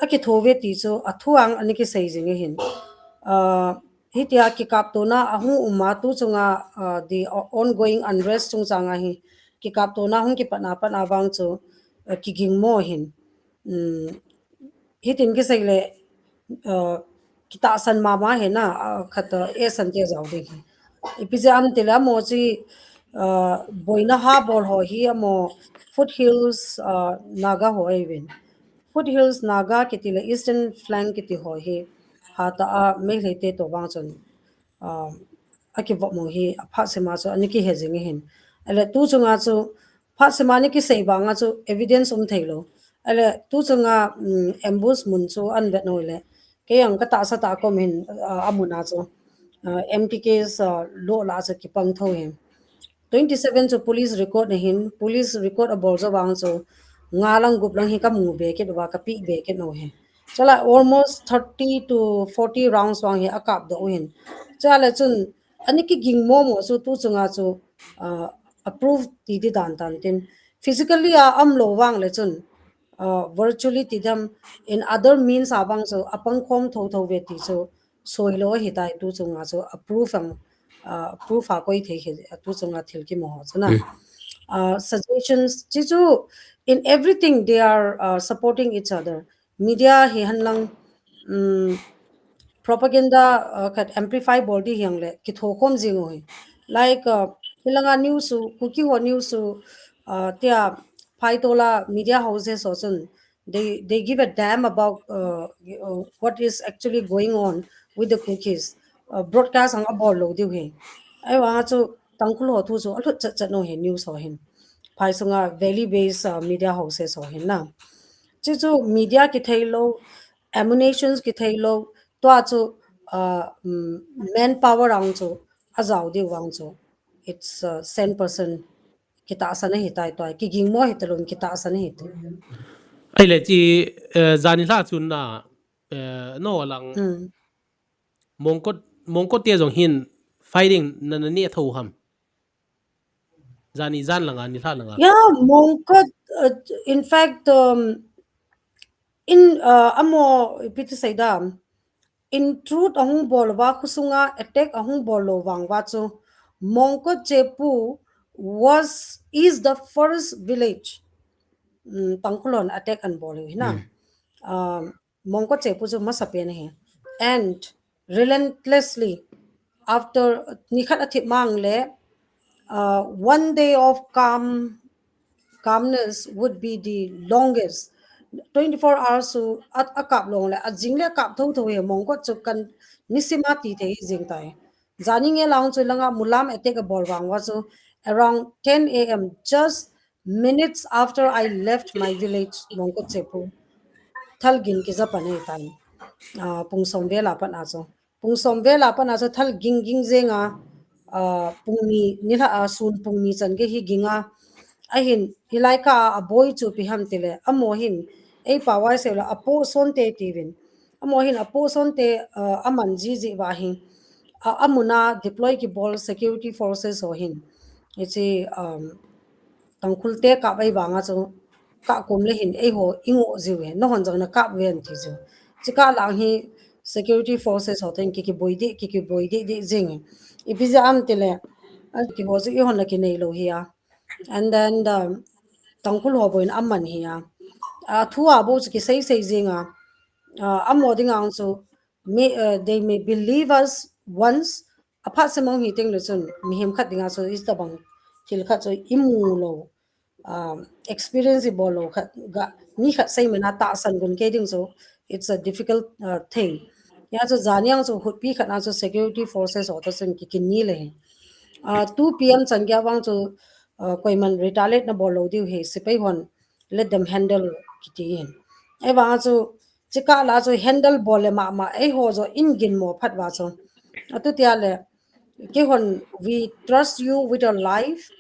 a kitho ve ti chu, a thu ang ani kisei jing hin. Uh, hitia kikap tona, a hung uma tu chunga, uh, the o-, ongoing unrest chung changa hi, kikap tona hung kipat na pat na vang chu, uh, kiging mo hin. Um, hitin kisei le, uh, kitahsan mama hena, uh, khat, uh, e san te jao ding hi. Ipi jeh ham tile amo chi, uh, boina ha bol ho hi amo Foothills, uh, Naga ho ahi vin. Foothills Naga kiti le Eastern Flank kiti ho hi hatah a Meitei te to vang chun, uh, a kivop mo hi a phat sema chu ani kihe jing hin. Ale tu chunga chu phat sema ni kisei vanga chu evidence um thei lo. Ale tu chunga, um, ambush mun chu an vet noi le. Kei ang ka tahsa ta kom hin, uh, amuna chu, uh, M T Ks, uh, lo la chu kipang tho hin. Twenty seven chu police record na hin, police record a bol jo vang chu nga lang gup lang hi ka mu be kit va ka pi be kit no he. Chala almost thirty to forty rounds vang hi a kap doh hin. Chala chun ani kiging mo mo chu tu chunga chu, uh, approve ti di dan tan tin. Physically a am lo vang le chun, uh, virtually ti dam in other means a vang chu apang khom tho tho ve ti chu soi lo hi tai tu chunga chu approve ang, uh, approve a koi thei hi tu chunga thil ki mo ho chuna. Hmm. Uh, suggestions chi chu in everything they are, uh, supporting each other. Media hi han lang, um, propaganda, uh, khat amplify bol di hiang le kitho khom jing u hi. Like, uh, hilanga news u, Kuki ho news u, uh, tia phai tola media houses ho chun they, they give a damn about, uh, uh, what is actually going on with the Kukis. Uh, broadcast ang a bol lo diu hi. Ai wa chu Tangkhul ho thu chu a lut chat chat no hi news ho hin. Phai sunga valley based, uh, media houses ho hin na. Chi chu media kithei lo, ammunitions kithei lo, tua chu, uh, um, manpower ang chu a jao diu vang chu. It's, uh, cent percent kitahsan ahi tai tua, kiging mo hi talun kitahsan ahi tai. Ai le chi, eh, jani hla chun na, eh, no lang. Hmm. Mongkot, Mongkot te jong hin fighting na, na ne tho ham. Jani jan langa, ni hla langa. Yeah, Mongkot, uh, in fact, um, in, uh, amo, ipi ti sei dam, intrude ahung bol va, khusunga attack ahung bol lo vang va chu, Mongkot Chepu was, is the first village. Mm, Tangkhul hon attack an bol hi na. Mm. Um, Mongkot Chepu chu masa pen ahi. And relentlessly, after ni khat a thip mang le, uh, one day of calm, calmness would be the longest. Twenty-four hours chu a, a kap long le, a jing le a kap tho tho hi Mongkot chu kan nisim a ti thei jing tai. Jani nge lang chu langa Mulam attack a bol vang va chu around ten A M, just minutes after I left my village, Mongkot Chepu, thal ging kija pan ahi tai. Ah, pung som vel a pat a chu. Pung som vel a pat a chu thal ging ging jeng a, ah, pung ni, ni hla a sun pung ni chan gei hi ging a. Ahin, hilai kah a boi chu ipi ham ti le, amo hin, ei pao a i sei u le, a po son te ti vin. Amo hin a po son te, ah, a man ji ji va hi. A, a mun a deploy ki bol security forces ho hin. Hichi, um, Tangkhul te kap vei vang a chu, kap kum le hin, ei ho i ngo jiu hi, na hon jong na kap ve an ti jiu. Chi kah lang hi security forces ho ten ki, ki boi di, ki, ki boi di, di jing. Ipi jeh ham ti le, a ki ho chu i hon la ki nei lo hi a. And then the Tangkhul ho boina a man hi a. A thu a bo chu ki sei sei jing a. Ah, amo ding ang chu, may, uh, they may believe us once, a phat semong hi teng le chun, mihem khat ding a chu, i tabang thil khat chu i mu lo, um, experience i bol lo khat, ga, mi khat sei man a tahsan gun kei ding chu, it's a difficult, uh, thing. Ya chu jani ang chu hutpi khat a chu security forces ho to chun ki, ki ni le hi. Uh, two P M chan gei vang chu, uh, koiman retaliate na bol lo diu hi, sepai hon let them handle kiti hin. Ei vang a chu, chi kah la chu handle bol le mama, ei ho jo in gin mo phat va chu. A tu tia le, Keihon, we trust you with your life,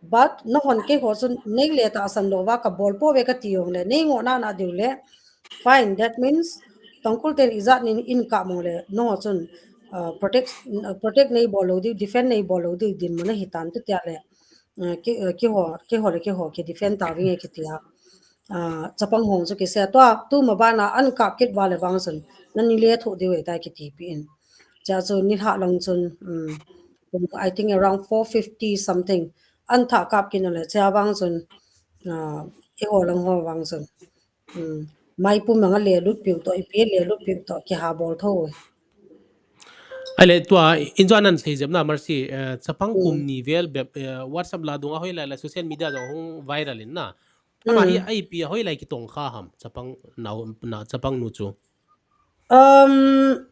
but nahon keiho chun nei le tahsan louva kabol pouve kati jongle, nei ngohna na diu le, fine, that means Tangkhul ten ijat nin in kap mong le, nangho chun, uh, protect, uh, protect nei bol lou diu, defend nei bol lou diu dinmun ahitan tu tia le, uh, kei, uh, keiho, keiho le keiho kidefend tavinge kitia. Uh, chapang hon chu kisei a, tua, tuma bana an kap kit uva le vang chun, nani le thoh diu ahitai kiti pi in. Chua chu nilhah lang chun, um, I think around four fifty something. An thah kap kit na le, chua vang chun, uh, eiho lang ho vang chun. Um, maipum anga le lut piu toh, ipi le lut piu toh, kiha bol tho. Ahile tua, in chu anan sei jep na, Mercy, eh, chapang kum ni vel bep, eh, WhatsApp la dunga hoilai la social media jong hung viral in na. Ama hi, mm, ipi a hoilai kitongkha ham, chapang nau, na, chapang nu chu? Um,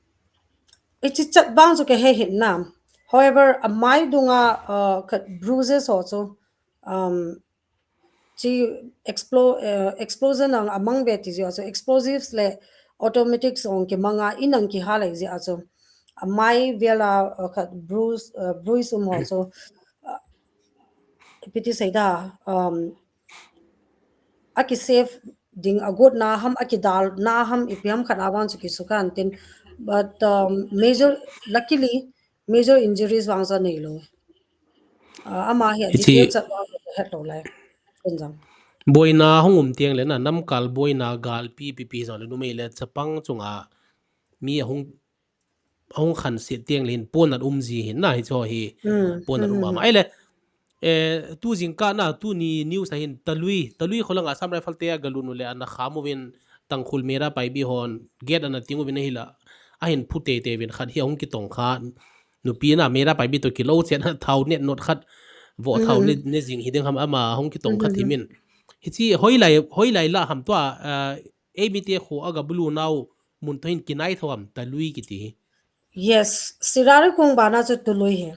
ichi chat bang chu kahe hih in na. However, amai dunga, uh, khat bruises ho chu, um, chi explo-, uh, explosion ang amang ve ti jeh a chu, explosives le automatics ong kimanga in ang kiha lai jeh a chu, amai vel a, uh, khat bruise, uh, bruise um ho chu, uh, ipi ti sei da, um, aki save ding a got na ham, aki dal na ham, ipi ham khat a vang chu kisukan tin. But, um, major, luckily, major injuries vang chu anei lou. Uh, ama hi a detail chat vang chu het lou lai. Kun jang. Boina hung um tiang le na, namkal boina galpi, pipi jong le numei le chapang chunga mi ahung, ahung khanset tiang le hin pon at um ji hin na, hicho hi, mm, pon at um, mm, ama. Ahile, eh, tu jingkah na, tuni news a hin Talui, Talui kho langa Assam Rifle te agalut u le ana kham uvin Tangkhul Meira Paibi hon gate ana ting uvin ahila, ahin phu teitei uvin khat hi ahung kitongkha, nupi na Meira Paibi toh kilou chet na thao net not khat, vo thao ne, ne jing hi ding ham ama ahung kitongkha thimin. Hichi hoilai, hoilai la ham tua, ah, eimite kho agabulu nau mun toh hin kinai tho am Talui kiti hi? Yes, Sirari kong bana chu Tului hi.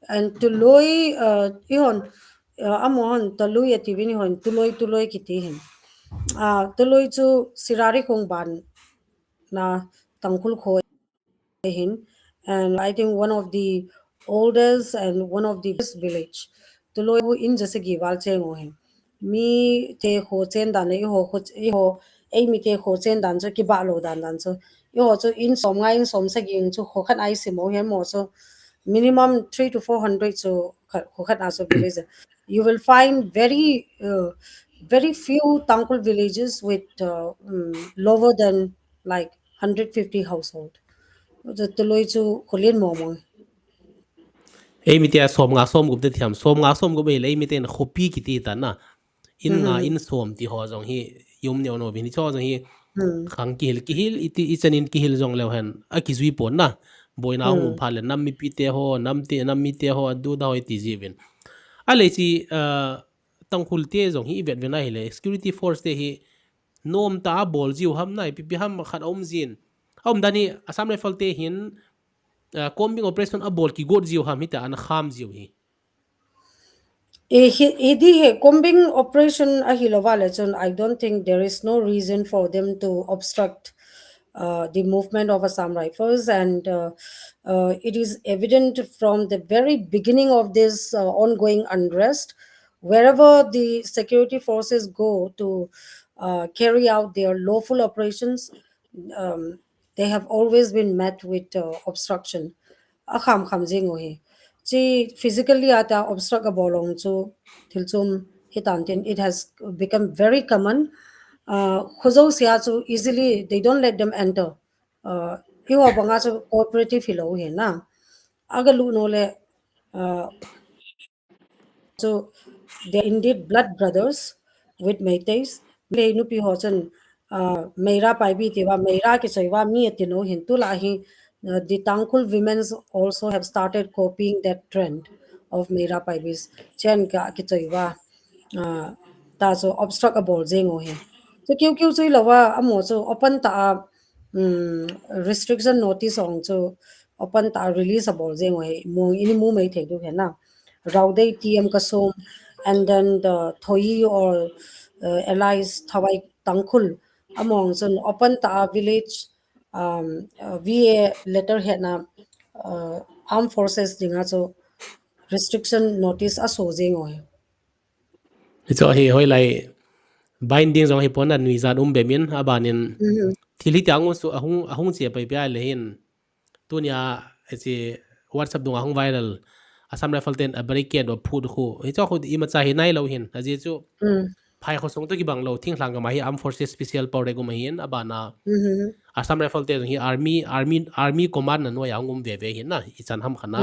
And Tului, uh, ihon, uh, amohon Talui ati uvin ihon Tului, Tului kiti hin. Uh, Tului chu Sirari kong bana Tangkhul kho hin. And I think one of the oldest and one of the best village. Tului hu in jasagi val cheng u hin. Mite kho chen dan le eiho kho, eiho, eimite kho chen dan chu kibah lou dan dan chu. Eiho chu in som nga in som sagi chu kho khat a isim u hin mo chu minimum three to four hundred chu khat, kho khat a chu village. You will find very, uh, very few Tangkhul villages with, uh, um, lower than like hundred fifty household. Chu Tului chu kho lien mong mong. Eimite a som nga som gup te thiam, som nga som gup ahile eimite in khopi kiti ta na. In nga in som ti ho jong hi, yum neo no bin hi cho jong hi, khang kihil, kihil, iti, ichan in kihil jong leu hen, akijui pon na. Boina hung um phat le, nam mipite ho, nam te, nam mite ho, adu da ho iti ji uvin. Ahile chi, uh, Tangkhul te jong hi ivet uvin ahile, security force te hi, nom ta a bol jiu ham na, ipi pi ham khat a um jin. A um dan hi, Assam Rifle te hin, uh, combing operation a bol kigot jiu ham hita ana kham jiu hi. Eh, hi, hi di hi combing operation ahi lou va le chun, I don't think there is no reason for them to obstruct, uh, the movement of Assam Rifles, and, uh, uh, it is evident from the very beginning of this, uh, ongoing unrest, wherever the security forces go to, uh, carry out their lawful operations, um, they have always been met with, uh, obstruction. Akham kham jing u hi. Chi physically ata obstruct abol ong chu thil chom hitan tin, it has become very common. Uh, kho jouse a chu easily they don't let them enter. Uh, eiho banga chu cooperative hilou hi na. Agalut u le, uh, chu they are indeed blood brothers with Meiteis. Meitei nupi ho chun, uh, Meira Paibi ti uva, Meira kichoi uva mi ati lou hin, tulai hi, uh, the Tangkhul women's also have started copying that trend of Meira Paibis. Chen ka kichoi uva, uh, ta chu obstruct abol jing u hi. Chu kiu kiu chu ilou va, amo chu open ta a, um, restriction notice ong chu open ta release abol jing u hi, mu, ini mu mai thei diu hi na. Raodei T M Kasum, and then the Thoyi or, uh, allies Thawai Tangkhul, among chun open ta village, um, uh, V A letter hena, uh, armed forces dinga chu restriction notice aso jing u hi. Hichu hi hoilai binding jong hi pon a nuijat um be min abanin thil hiti angun su ahung ahung che pai pai le hin tunia hiche WhatsApp dunga hung viral Assam Rifle ten a barricade o phut khu hichu khu imacha hi nailou hin aji chu phai khosung to kibang lou thinglhang gam a hi armed forces special power gum ahin abana Assam Rifle te hi army army army command na noiya hung um veve hin na ichan ham khana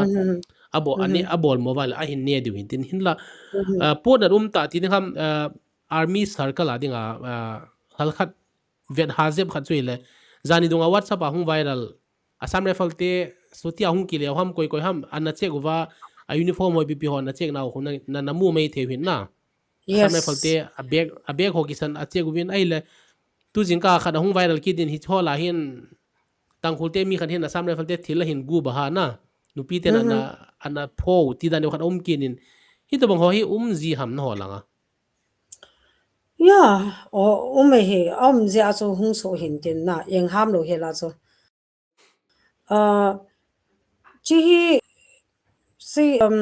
abo ani abol mobile ahin ne diu hin tin hinla pon na um ta ti ni ham army circle a dinga halkhat vet ha jep khat chu ile jani dunga WhatsApp a hung viral Assam Rifle te suti a hung kile ham koi koi ham ana check uva a uniform hoi pipi ho na check nau khu na na mu mai thei hin na Assam Rifle te a bag a bag ho kisan a check uvin ai le tu jingkah khat a hung viral kit in hi chola hin Tangkhul te mi khat hin Assam Rifle te thil a hin gu ba ha na nupi te na na ana pho ti dan khat um kit in hitobang ho hi um ji ham na ho langa. Ya, o um e hi um ji a chu hung so hin tin na eng ham lo hi la chu. Uh, chi hi si um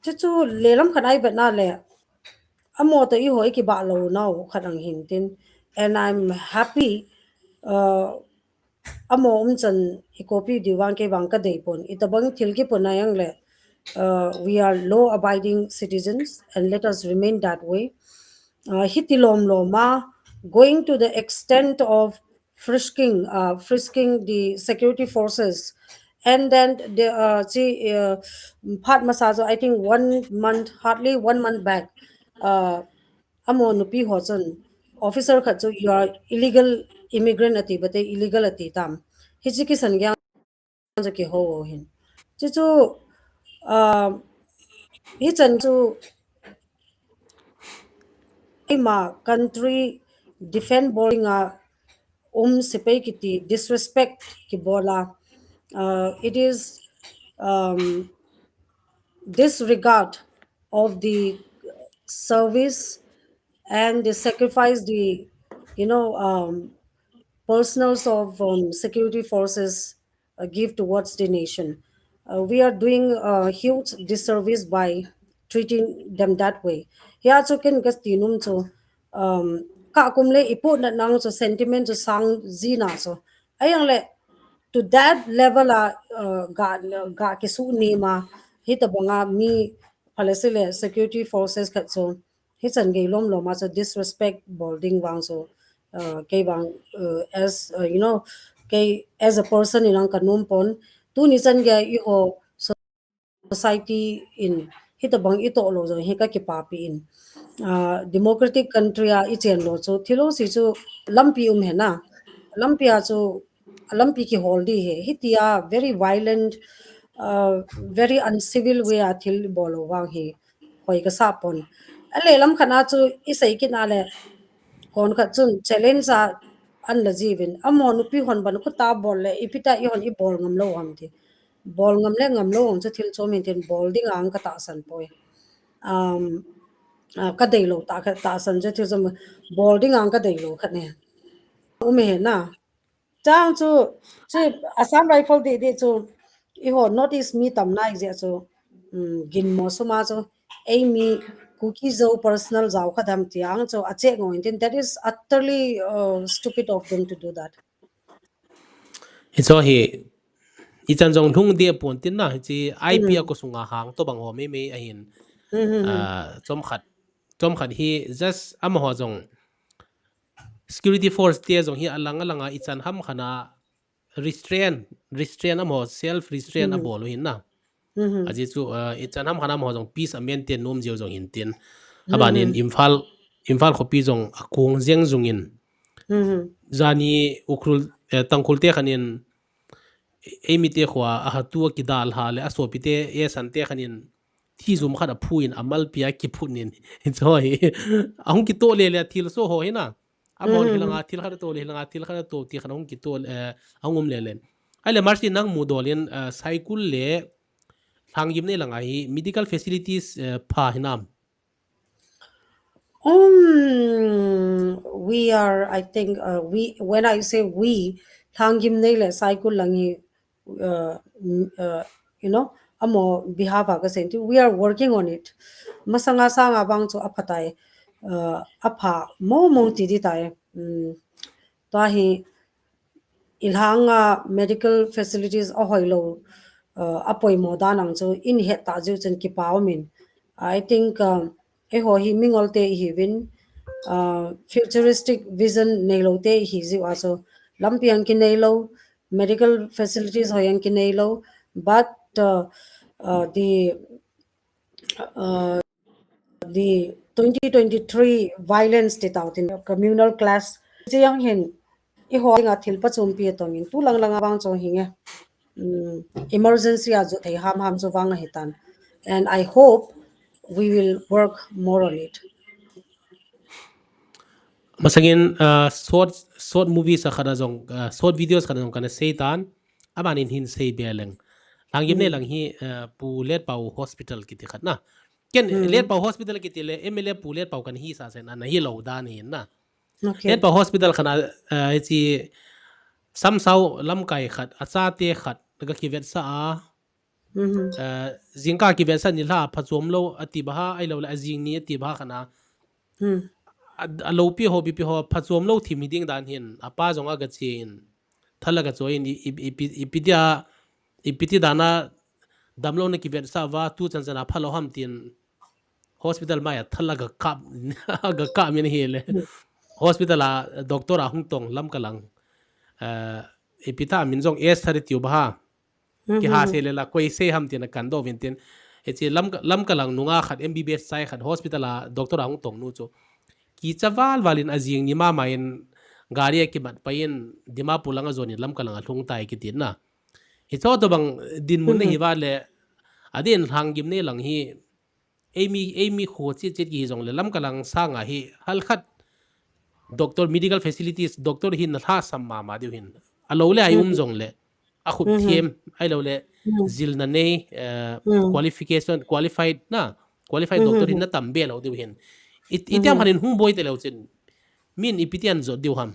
chi chu lelam khat ai bet na le amo to i hoi ki ba lo nau khat ang hin tin and I'm happy uh amo um chan i copy di wang ke wang ka dei pon i tabang thil ki pon na yang le uh, we are law abiding citizens and let us remain that way. Uh, hiti lom lom a going to the extent of frisking, uh, frisking the security forces, and then the uh, chi, uh, phat masa chu I think one month, hardly one month back, uh, amo nupi ho chun officer khat chu you are illegal immigrant ati bate illegal ati tam. Hichi kisan gyang chu kiho hin. Chi chu uh, hichan chu ima country defend bol dinga um sepai kiti disrespect kibola. Uh, it is um, disregard of the service and the sacrifice the you know um, personals of um, security forces uh, give towards the nation. Uh, we are doing a huge disservice by treating them that way. Hia chu ken ka ti num chu um, ka kum le i pu na nang chu sentiment chu sang ji na chu. Ayang le to that level a uh, ga ga ki su ni ma hi ta banga mi phalasi le security forces khat chu hi chan gei lom lom a chu disrespect bol ding wang chu uh, kei wang uh, as uh, you know kei as a person in ang ka num pon tu ni chan gei i ho society in hi ta bang i to lo jong hi ka kipapi in uh, democratic country a i chen lo chu thilo si chu lampi um he na lampi a chu lampi ki hol di he hi tia very violent uh, very uncivil way a thil bol lo wang hi hoi ka sa pon a le lam khana chu i sei kin a le kon khat chun challenge a an la jiwin amo nupi hon ban khu ta bol le i pita i hon i bol ngam lo ham ti bol ngam le ngam lo ang chu thil chom in tin bol ding ang ka ta san poi um uh, ka dei lo ta ka ta san chu thil chom bol ding ang ka dei lo khat ne um he na chang chu chi Assam Rifle di di chu i ho North East mi tam nai je chu um, gin mo suma chu ei mi Kuki Zo personal jao kha dam ti ang chu a che ngo in tin that is utterly uh, stupid of them to do that. Hi cho hi i chan jong lhung dia pon tin na hi chi I P a ko sunga hang to bang ho me me a hin. Ah, chom khat chom khat hi just ama ho jong security force te jong hi alang alanga i chan ham khana restrain restrain ama ho self restrain a bol hin na. Aji chu uh, i chan ham khana ama ho jong peace a maintain nom jeu jong hin tin. Abanin Imphal Imphal khopi jong a kong jeng jung in. Jani Ukhrul eh, Tangkhul te khanin ei mi te khua a hatu a kidal ha le a sopi te e san te khanin thi zum khat a phu in a malpi a kiphut nin hi cho hi a hung kito le le thil so ho hi na a mon hi langa thil khat to le langa thil khat to ti khan a hung kito eh, a ngum le le ai le Mercy nang mu dol in eh, Saikul le Lhanggimnei langa hi medical facilities eh, pha hi nam. Um, we are, I think, uh, we, when I say we, Lhanggimnei le Saikul lang hi, uh, mm, uh, you know, amaho behalf a kasei ti, we are working on it. Masanga sanga vang chu aphatai, uh, apha mo mo ti di tai. Mm, tua hi ilhanga medical facilities ahoilou, uh, apoimo dan ang chu in het ta jiu chun kipa umin. I think, um, eiho hi mingol te ihiuvin, uh, futuristic vision neilou te ihi jiu a chu lampi ang kineilou, medical facilities hoi ang kineilou, but, uh, uh, the, uh, the twenty twenty-three violence ti tau tin communal clash chiang hin eiho dinga thil pachumpi atongin tu lang langa vang chu hinge, um, emergency a jot thei ham ham chu vang ahitan, and I hope we will work more on it. Masangin, uh, short, short movies a khat a jong, uh, short videos khat a jong kana sei tan, amanin hin sei be leng. Lhangim nei lang hi, uh, Pu Letpao Hospital kiti khat na. Ken Letpao Hospital kiti le, M L A Pu Letpao kana hisah sen ana hilou dan ahin na. Okay. Letpao Hospital khat a, uh, hichi Samsao lamkai khat, achate khat, ga kivetsah a, uh, jingkah kivetsah nilhah a phachom lou ati bang ham, ahilou le ajing ni ati bang ham khat a. A, aloupi ho, bipi ho, phachom lou thim hiding dan hin, apa jong aga chen. Thal aga choi in, i, i, ipi, ipi dia, ipi ti dan a damlouna kivetsah uva, tu chan chan a phalou ham tin, hospital mai a thal aga kap, aga kap min ahile. Hospital a doctor ahung tong Lamka lang. Uh, ipi ta min jong S thirty tiu bang ham. Kiha se le la koi sei ham tin akan doh uvin tin. Hichi Lam, Lamka lang nunga khat M B B S chai khat hospital a doctor ahung tong nu chu. Kicha val val in ajing ni mama in gari a kimat pai in Dimapur lang ajon in Lamka lang alhung tai kiti na. Hicho tobang dinmun na hi uva le, adeh in Lhangim nei lang hi, eimi, eimi kho chet chet kihi jong le Lamka lang sanga hi halkhat doctor, medical facilities, doctor hin na lhasam mama diu hin. Alou le ai um jong le, akhut them, ahilou le, jilna nei, uh, qualification, qualified na, qualified doctor hin na tam be lou diu hin. It, itiam khat in hung boi te leu chin, min ipi ti an jot diu ham.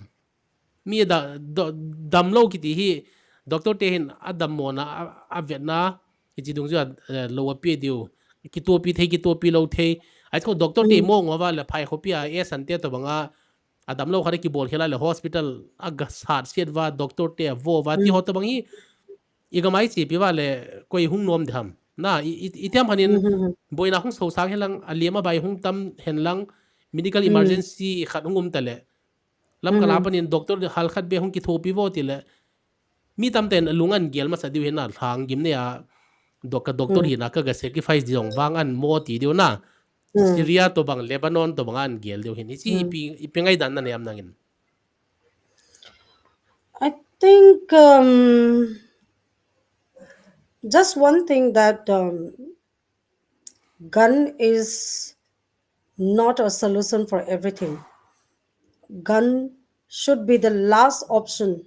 Mi da, do, damlou kiti hi, doctor te hin adammona, a, avetna, hichi dungjuia, eh, lou ape diu. Kitopi thei, kitopi lou thei. Ahi chu doctor te mo ngova le phai khopi a, S an te tobanga, adamlou khat a kibol khel a le hospital aga sat siat uva, doctor te avo uva, ti ho tobang hi, iga mai chepi uva le, koi hung nom ding ham. Na, i, i, itiam khat in, boina hung sosang hen lang, alem abai hung tam hen lang, medical emergency khat hung um ta le, Lamka la panin doctor halkhat be hung kithopi vo ti le, mi tamten alung an gel masa diu hin na, Lhangim nei a, doc-, ka doctor hina ka, ka sacrifice diu vang an mo ti diu na. Syria tobang, Lebanon tobang an gel diu hin. Hichi ipi, ipi ngaidan na nei am nangin. I think, um, just one thing that, um, gun is not a solution for everything. Gun should be the last option,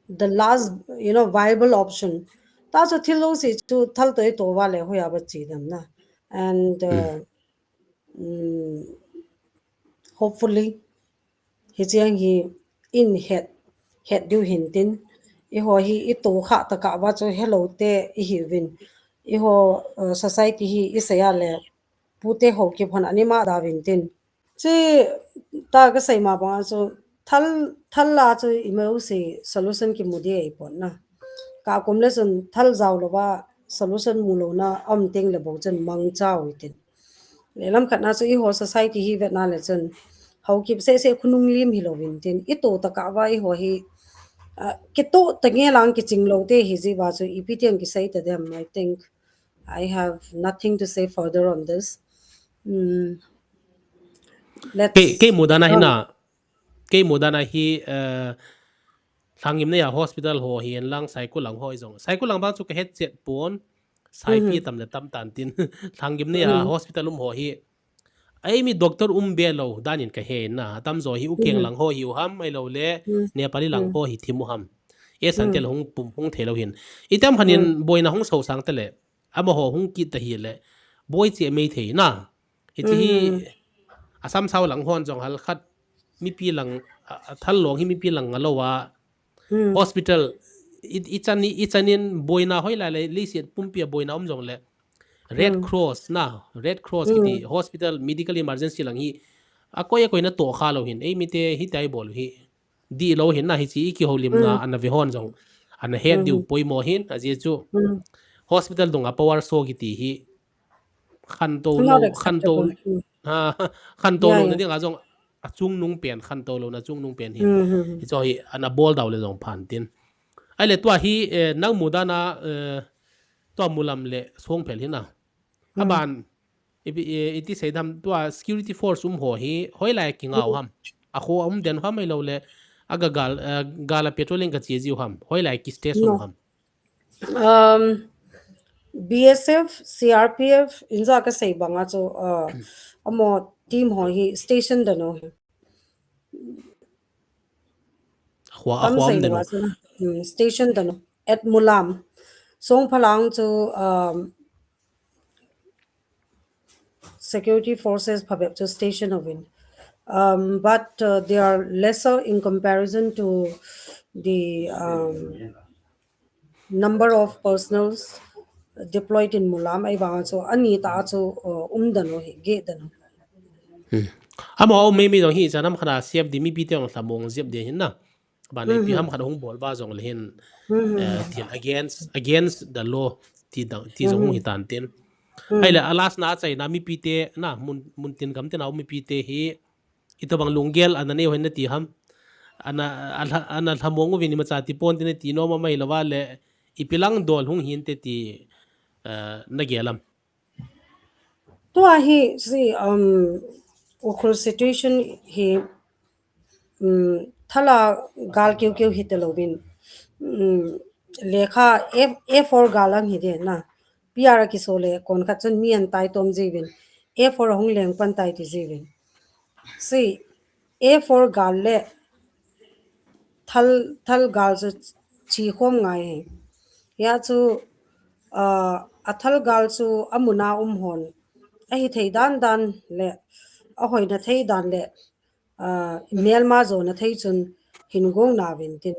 the last, you know, viable option. Ta chu thil lou si chu thal to ito uva le hoiya ba chi dem na. And, uh, mm, hopefully, hichi ang hi in het, het diu hin tin. Eiho hi ito kha ta kah uva chu helou te ihiuvin. Eiho, uh, society hi isei a le pute ho kiphan ani ma da vin tin. Chi ta ka sei ma bang chu thal, thal la chu ima u si solution kimu di ei pon na. Ka kum le chun thal jao lou va solution mu lou na um teng le bou chun mang chao i tin. Le lam khat na chu eiho society hi vet na le chun Haokip se se khunung lim hi lou vin tin. Ito ta kah uva eiho hi, ah, kito ta nge lang kiching lou te hi ji uva chu ipi tiang kisei ta dem, I think. I have nothing to say further on this. Mm. Let's Kei, kei mudana hi na, kei mudana hi, eh, Lhangim nei a hospital ho hi en lang, Saikul lang ho i jong. Saikul lang bang chu ka het chet pon, Saipi tam le tam tan tin. Lhangim nei a hospital um ho hi. Ai mi doctor um be lou, danin ka he na, tam jo hi u keng lang ho hi u ham, ai lou le, Nepali lang ho hi thim u ham. E san tel hung pum, hung thei lou hin. I tam khanin boina hung so sang te le. Amaho hung kit ta hi le, boi che mei thei na. Hichi hi, Assam sao lang hon jong hal khat, mipi lang, a, a thal long hi mipi lang nga lou a, hospital, i, i chan i, i chanin boina hoilai le, leiset pumpi a boina um jongle, Red Cross na, Red Cross kiti hospital medical emergency lang hi, a koi a koi na to kha lo hin, ei mite hi tai bol hi, di lo hin na hi chi i kihoulimna ana ve hon jong, ana het diu poimo hin, a ji chu, hospital dung a power saw kiti hi, khantou lo, khantou, ha, khantou lo na ding a jong, a chungnung pen, khantou lo na chungnung pen hi. Hi cho hi, ana bol dau le jong phan tin. Ai le tua hi, eh, nang mudan a, eh, tua Mulam le Songphel hi na. Aban, i, i, i ti sei dam tua security force um ho hi, hoilai kingau ham. A kho um den ham ai lo le, a ga gal, eh, gal a patrolling ka chi jiu ham. Hoilai ki station ham. Um, B S F, C R P F, inja ka sei banga chu, uh, amo team ho hi station dano hi. Hua, hua um dano. Station dano. At Mulam. Songphel lang chu, um, security forces phabep chu station uvin. Um, but, uh, they are lesser in comparison to the, um, number of personnels deployed in Mulam, ai banga chu, ani ta chu, uh, um dano hi, ge dano. Amo, mi, mi jong hi, chanam khana siap di, mipi te jong lhamong siap di hin na. Ban ipi ham khat hung bol ba jong le hin, eh, thil against, against the law, ti dang, ti jong hung hi tan tin. Ai le, a last na chaina mipi te, na, mun, mun tin gam te na mipi te hi, itobang lunggel ana nei hoina ti ham. Ana, a lha-, ana lhamong uvin imacha ti pon tin ti nom a mai lo va le, ipi lang dol hung hin te ti, eh, na gel am. Tua hi, si, um, Ukhrul situation hi, um, thala gal keu keu hi te lo vin. Um, lekha F, A four gal ang hi de na. P R a kiso le kon khat chun mi an tai tom ji vin. A four hung leng pan tai ti ji vin. Si, A four gal le thal, thal gal chu chi khom ngai hi. Hia chu, ah, a thal gal chu a muna um hon. A hi thei dan dan le, a hoina thei dan le, ah, melma jona thei chun hin gong na vin tin.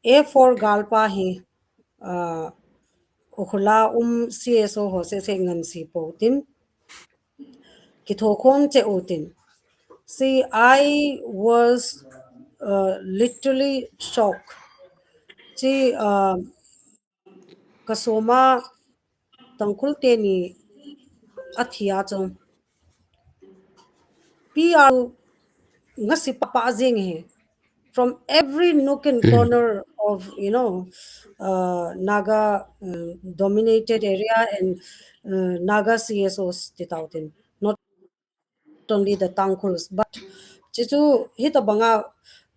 A four gal pa hi, ah, Ukhrul a um C S O ho se se ngan si po tin. Kitho khom che u tin. See, I was, uh, literally shocked. Chi, uh, ka soma Tangkhul teni athi a chong. P R ngasi papa jing hi. From every nook and corner of, you know, uh, Naga, uh, dominated area and, uh, Naga C S Os ti tau tin. Not only the Tangkhuls, but chi chu hi tabanga,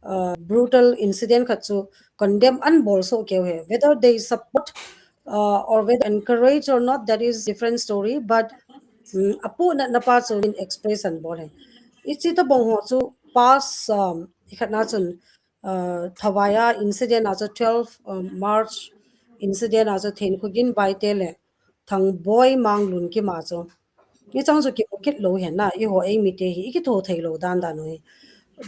uh, brutal incident khat chu condemn an bol so keu he. Whether they support, uh, or whether encourage or not, that is different story. But, um, apu na na pa chu in express an bol he. Ichi tabang ho chu past, um, ikhat na chun, uh, Thawai a incident a chu twelve, uh, March incident a chu Thenkhogen Baite le Thangboi Manglun kima chu. Ni chang chu kimu kit lo hen na, i ho ei mite hi, i kitho thei lo dan dan hi.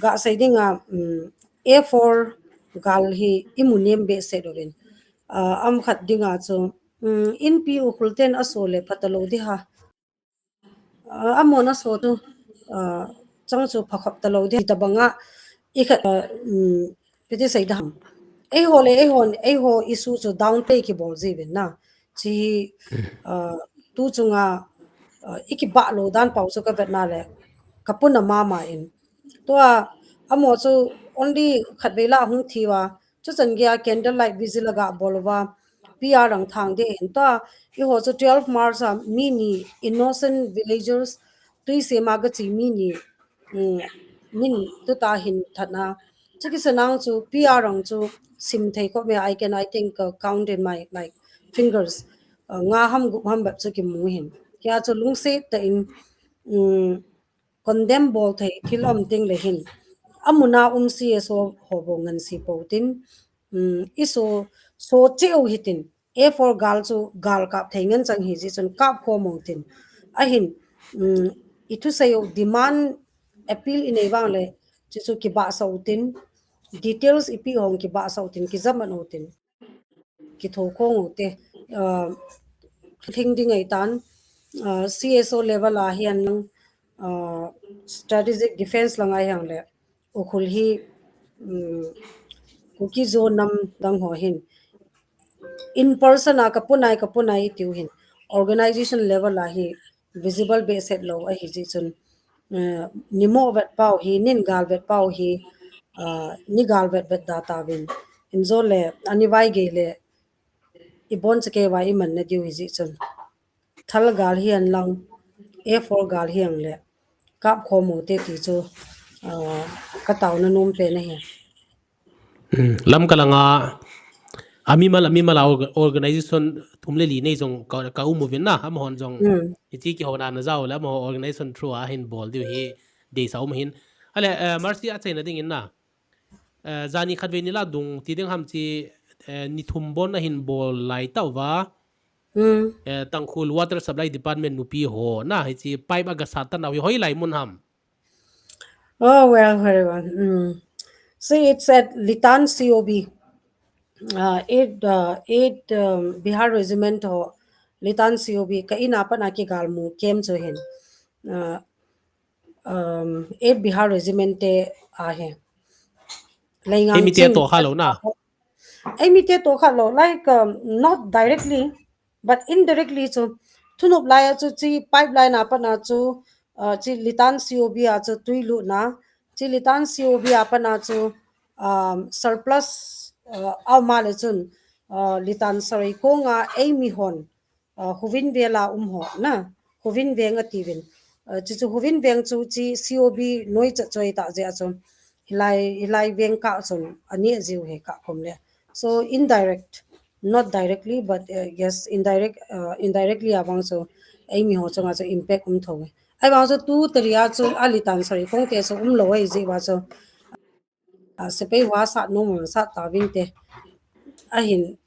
Ga sei ding a, um, A four gal hi i mu nem be se lo vin. Uh, am khat ding a chu, um, inpi Ukhrul ten a so le phat a lo di ha. Uh, a mona so tu, uh, chang chu pha khop ta lo di tabanga i khat, uh, um, piti sei dam. Ei ho le, ei ho, ei ho issue chu downplay ki bol ji vin na. Chi, uh, tu chunga, uh, i ki ba lo dan pau chu ka vet na le, ka puna mama in. Tua, a mo chu only khat vei la hung thi va, chu chan gei a candlelight vigil a ga bol va, P R ang thang de in ta, i ho chu twelve March a mi ni innocent villagers, tui se ma ga chi mi ni, um, min tu ta hin that na. Chu ki sanang chu P R ang chu sim thei ko me, I can, I think, uh, count in my, like, fingers. Uh, nga ham gup ham bep chu ki mu hin. Kia chu lungse ta in, um, condemn bol thei thil um ting le hin. A muna um C S O ho bo ngan si po tin. Um, i so, so cheu hi tin. A four gal chu gal kap thei ngan chang hi ji chun kap kho mo tin. A hin, um, i thu sei u demand appeal i nei vang le, chu chu ki ba sa u tin. Details i pi hong ki ba sa u tin, ki jam an u tin. kitho khong u te, uh, thing ding ai tan, uh, C S O level a hian, uh, strategic defense lang ai hang le, Ukhrul hi, um, Kuki Zo nam dang ho hin, in person a ka punai, ka punai tiu hin, organization level a hi visible behseh lo ahi jeh chun, uh, ni mo vet pau hi, nin gal vet pau hi, uh, ni gal vet vet da ta vin. In zo le, ani vai gei le, i bon chakei vai i man na diu hi jeh chun. Thal gal hian lang, A four gal hian le, kap khom u te ti chu, uh, ka tauna nom pen ahi. Hmm, lam ka langa, a mimal, a mimal a org-, organization thum le li nei jong ka, ka um uvin na, amahon jong, hmm, iti kihona na jao le, amaho organization through a hin bol diu hi, deisa um hin. Ale, eh, Mercy a chaina dingin na, eh, jani khat vei ni la dung, ti ding ham chi, eh, ni thum bon a hin bol lai tau va, hmm, eh, Tangkhul Water Supply Department nupi ho, na, hi chi pipe a ga sat tan au hi hoi lai mun ham. Oh, well, very well. Mm. See, it's at Litan C O B. Uh, eight, uh, eight, um, Bihar Regiment ho, Litan C O B, ka ina pat a kigal mu kem chu hin. Uh, um, eight Bihar Regiment te a he. Leingang eimi te ching to kha lo na. Eimi te to kha lo, like, um, not directly, but indirectly chu, thunop lai a chu chi pipeline a pat a chu, uh, chi Litan C O B a chu tui lut na, chi Litan C O B a pat a chu, um, surplus, uh, a um a le chun, uh, Litan Sareikhong a eimi hon, uh, Hovin vel a um ho na, Hovin veng a ti vin. Uh, chi chu Hovin veng chu chi C O B noi cha choi ta jeh a chu, hilai, hilai veng ka chun a ni a jiu he ka kom le. So indirect, not directly, but, uh, yes, indirect, uh, indirectly a vang chu eimi ho chunga chu impact um tho e. Ai vang chu tu tari a chu a Litan Sareikhong te chu um lo ai jeh va chu, uh, sepai ho a sat nom u le sat ta vin te. Ahin,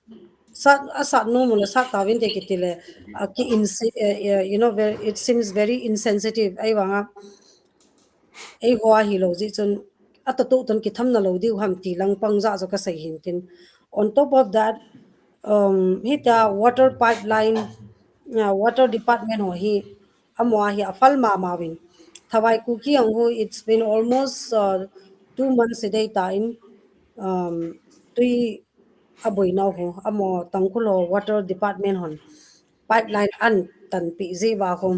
sat, a sat nom u le sat ta vin te kiti le, uh, ki insi-, uh, uh, you know, very, it seems very insensitive. Ai vang a, ei ho a hi lo jeh chun, a ta tu tun kitham na lo diu ham ti lang pang ja chu ka sei hin tin. On top of that, um, hi ta water pipeline, uh, water department ho hi, amaho a hi a fal ma ma vin. Thawai Kuki ang ho, it's been almost, uh, two months a dei ta in, um, tui a boi nau ho, amaho Tangkhul ho water department hon pipeline an tan pi jeh va ho,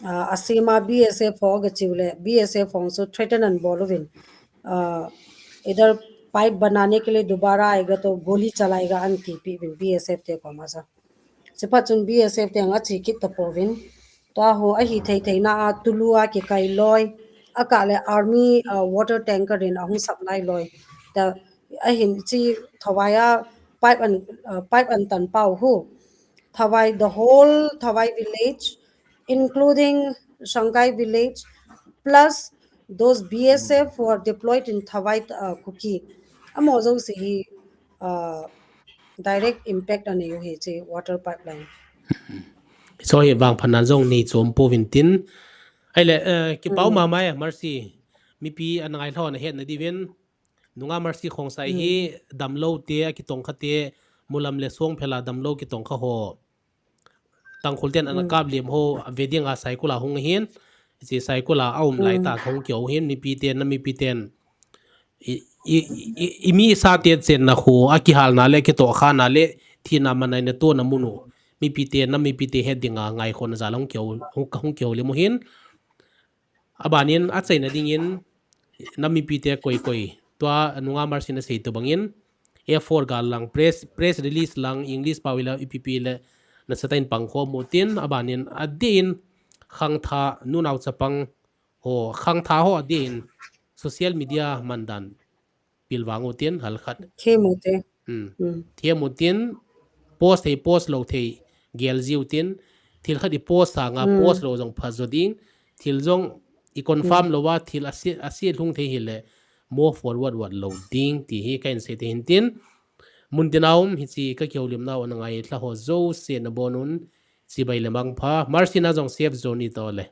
uh, a sima B S F ho ga chiu le, B S F ho chu threaten an bol uvin, uh, idhar pipe banane ke liye dobara aayega to goli chalayega an ti pi vin B S F te koma sa. Chuphat chun B S F te ang a chi kit ta po vin. Tua ho a hi thei thei na a tulu a kikai loi. A ka le army, uh, water tanker in a hung supply loi. Ta a hin chi Thawai a pipe an, uh, pipe an tan pau hu. Thawai, the whole Thawai village, including Shangai village, plus those B S F who are deployed in Thawai, uh, Kuki. Amaho jouse hi, uh, direct impact a nei u hi chi water pipeline. So hi vangphatna jong nei chom po vin tin. Ai le, uh, kipa um ma mai, Mercy. Mipi an ngai lhon a het na di vin. Nunga Mercy Khongsai hi damlo te, a kitong kha te, Mulam le Songphel a damlo kitong kha ho. Tangkhul ten ana kap liam ho, a ve ding a Saikul a hung hin, chi Saikul a a um lai ta hung kio hin, mipi ten, na mipi ten. I, i, i, i mi sa te chen na khu, a kihal na le, kitoh kha na le, thina manai na to na munu. Mipi ten, na mipi te het ding a ngai khon za long kio, hung, hung kio liam hin. Abanin a chaina dingin, na mipi te koi koi. Tua Nunga Mercy na sei tu bangin, A four gal lang, press, press release lang, English pau ila ipi pi le, na sa ta in pang khom u tin, abanin a din khangtha nunau chapang ho, khangtha ho a din social media mandan pilvang u tin hal khat. Them u te. Hmm. Hmm. Them u tin, post thei, post lo thei, gel jiu tin, thil khat i post sanga, post lo jong pha jo ding, thil jong i confirm lo va, thil a si, a si lhung thei hi le, mo forward wat lo ding, ti hi ka in sei te hin tin, mun tin a um hi chi ka kihoulim nau a na ngai thla ho jouse na bon un, chibai le mangpha, Mercy na jong safe journey to le.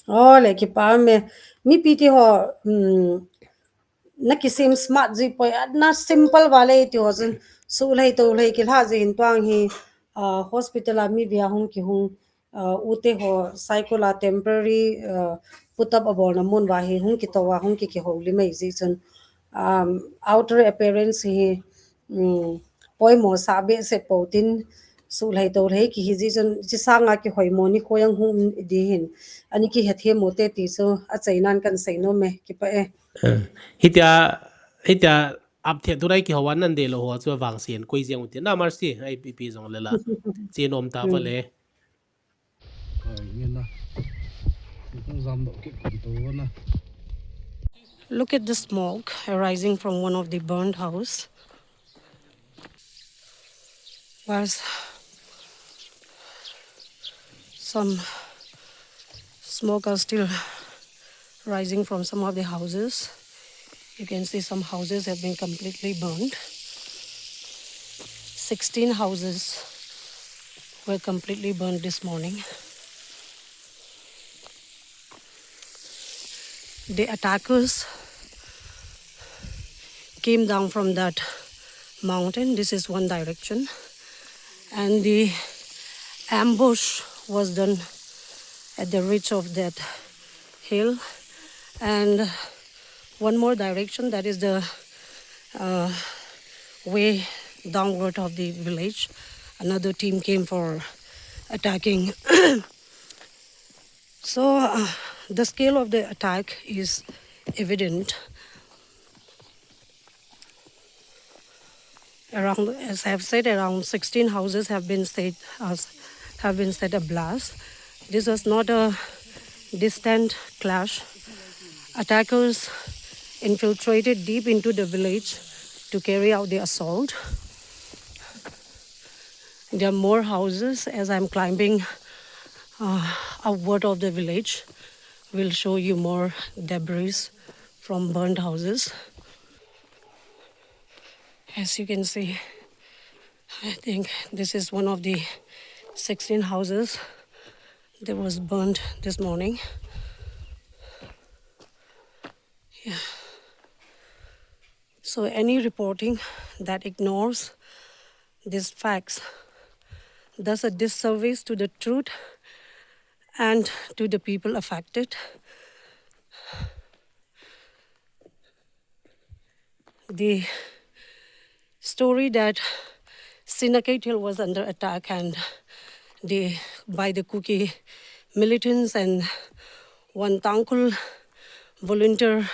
Oh, le kipa me. Mipi te ho, um, na kisem smart ji poi, na simple vale ti ho jun. Suhlei tohlei kilha jeh in tuang hi, ah, hospital a mi bia hung kihung, ah, ute ho cycle a temporary, ah, put up abolna mun va hi hung kitoh a hung ki kihoulim ahi jeh chun, um, outer appearance hi, um, poimo sa behseh pou tin suhlei tohlei kihi jeh chun chi sanga kihoimo ni khoi ang hung di hin ani kihethem u te ti chu achainan kan sei nom e, kipah e. Eh, hitia, hitia update tu nai kihou a nan dei lou ho chu vangsian koi jeng u ti na Mercy, ai pi pi jong le la. Chi nom ta va le. Look at the smoke arising from one of the burned house. Was some smoke are still rising from some of the houses. You can see some houses have been completely burned. Sixteen houses were completely burned this morning. The attackers came down from that mountain. This is one direction. And the ambush was done at the ridge of that hill. And one more direction, that is the, uh, way downward of the village. Another team came for attacking. So, uh, the scale of the attack is evident. Around, as I have said, around sixteen houses have been set, uh, have been set ablaze. This was not a distant clash. Attackers infiltrated deep into the village to carry out the assault. There are more houses. As I'm climbing, uh, upward of the village, we'll show you more debris from burned houses. As you can see, I think this is one of the sixteen houses that was burned this morning. Yeah. So any reporting that ignores these facts does a disservice to the truth and to the people affected. The story that Sinakhet Hill was under attack and the, by the Kuki militants, and one Tangkhul volunteer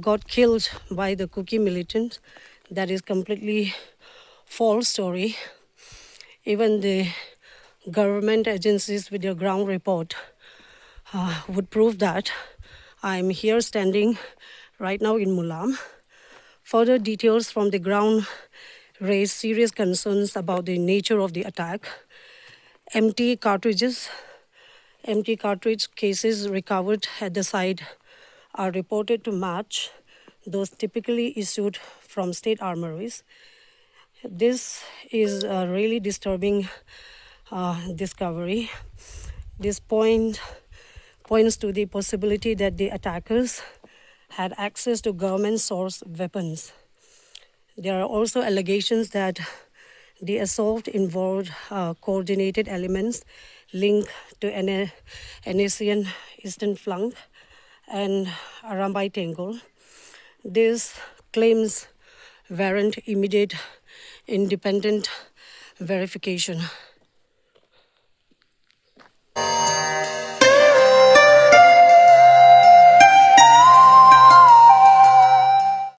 got killed by the Kuki militants, that is completely false story. Even the government agencies with their ground report, uh, would prove that. I'm here standing right now in Mulam. Further details from the ground raise serious concerns about the nature of the attack. Empty cartridges, empty cartridge cases recovered at the site are reported to match those typically issued from state armories. This is a really disturbing, uh, discovery. This point points to the possibility that the attackers had access to government source weapons. There are also allegations that the assault involved, uh, coordinated elements linked to N A, N A C N Eastern Flank and Arambai Tenggol. These claims warrant immediate independent verification.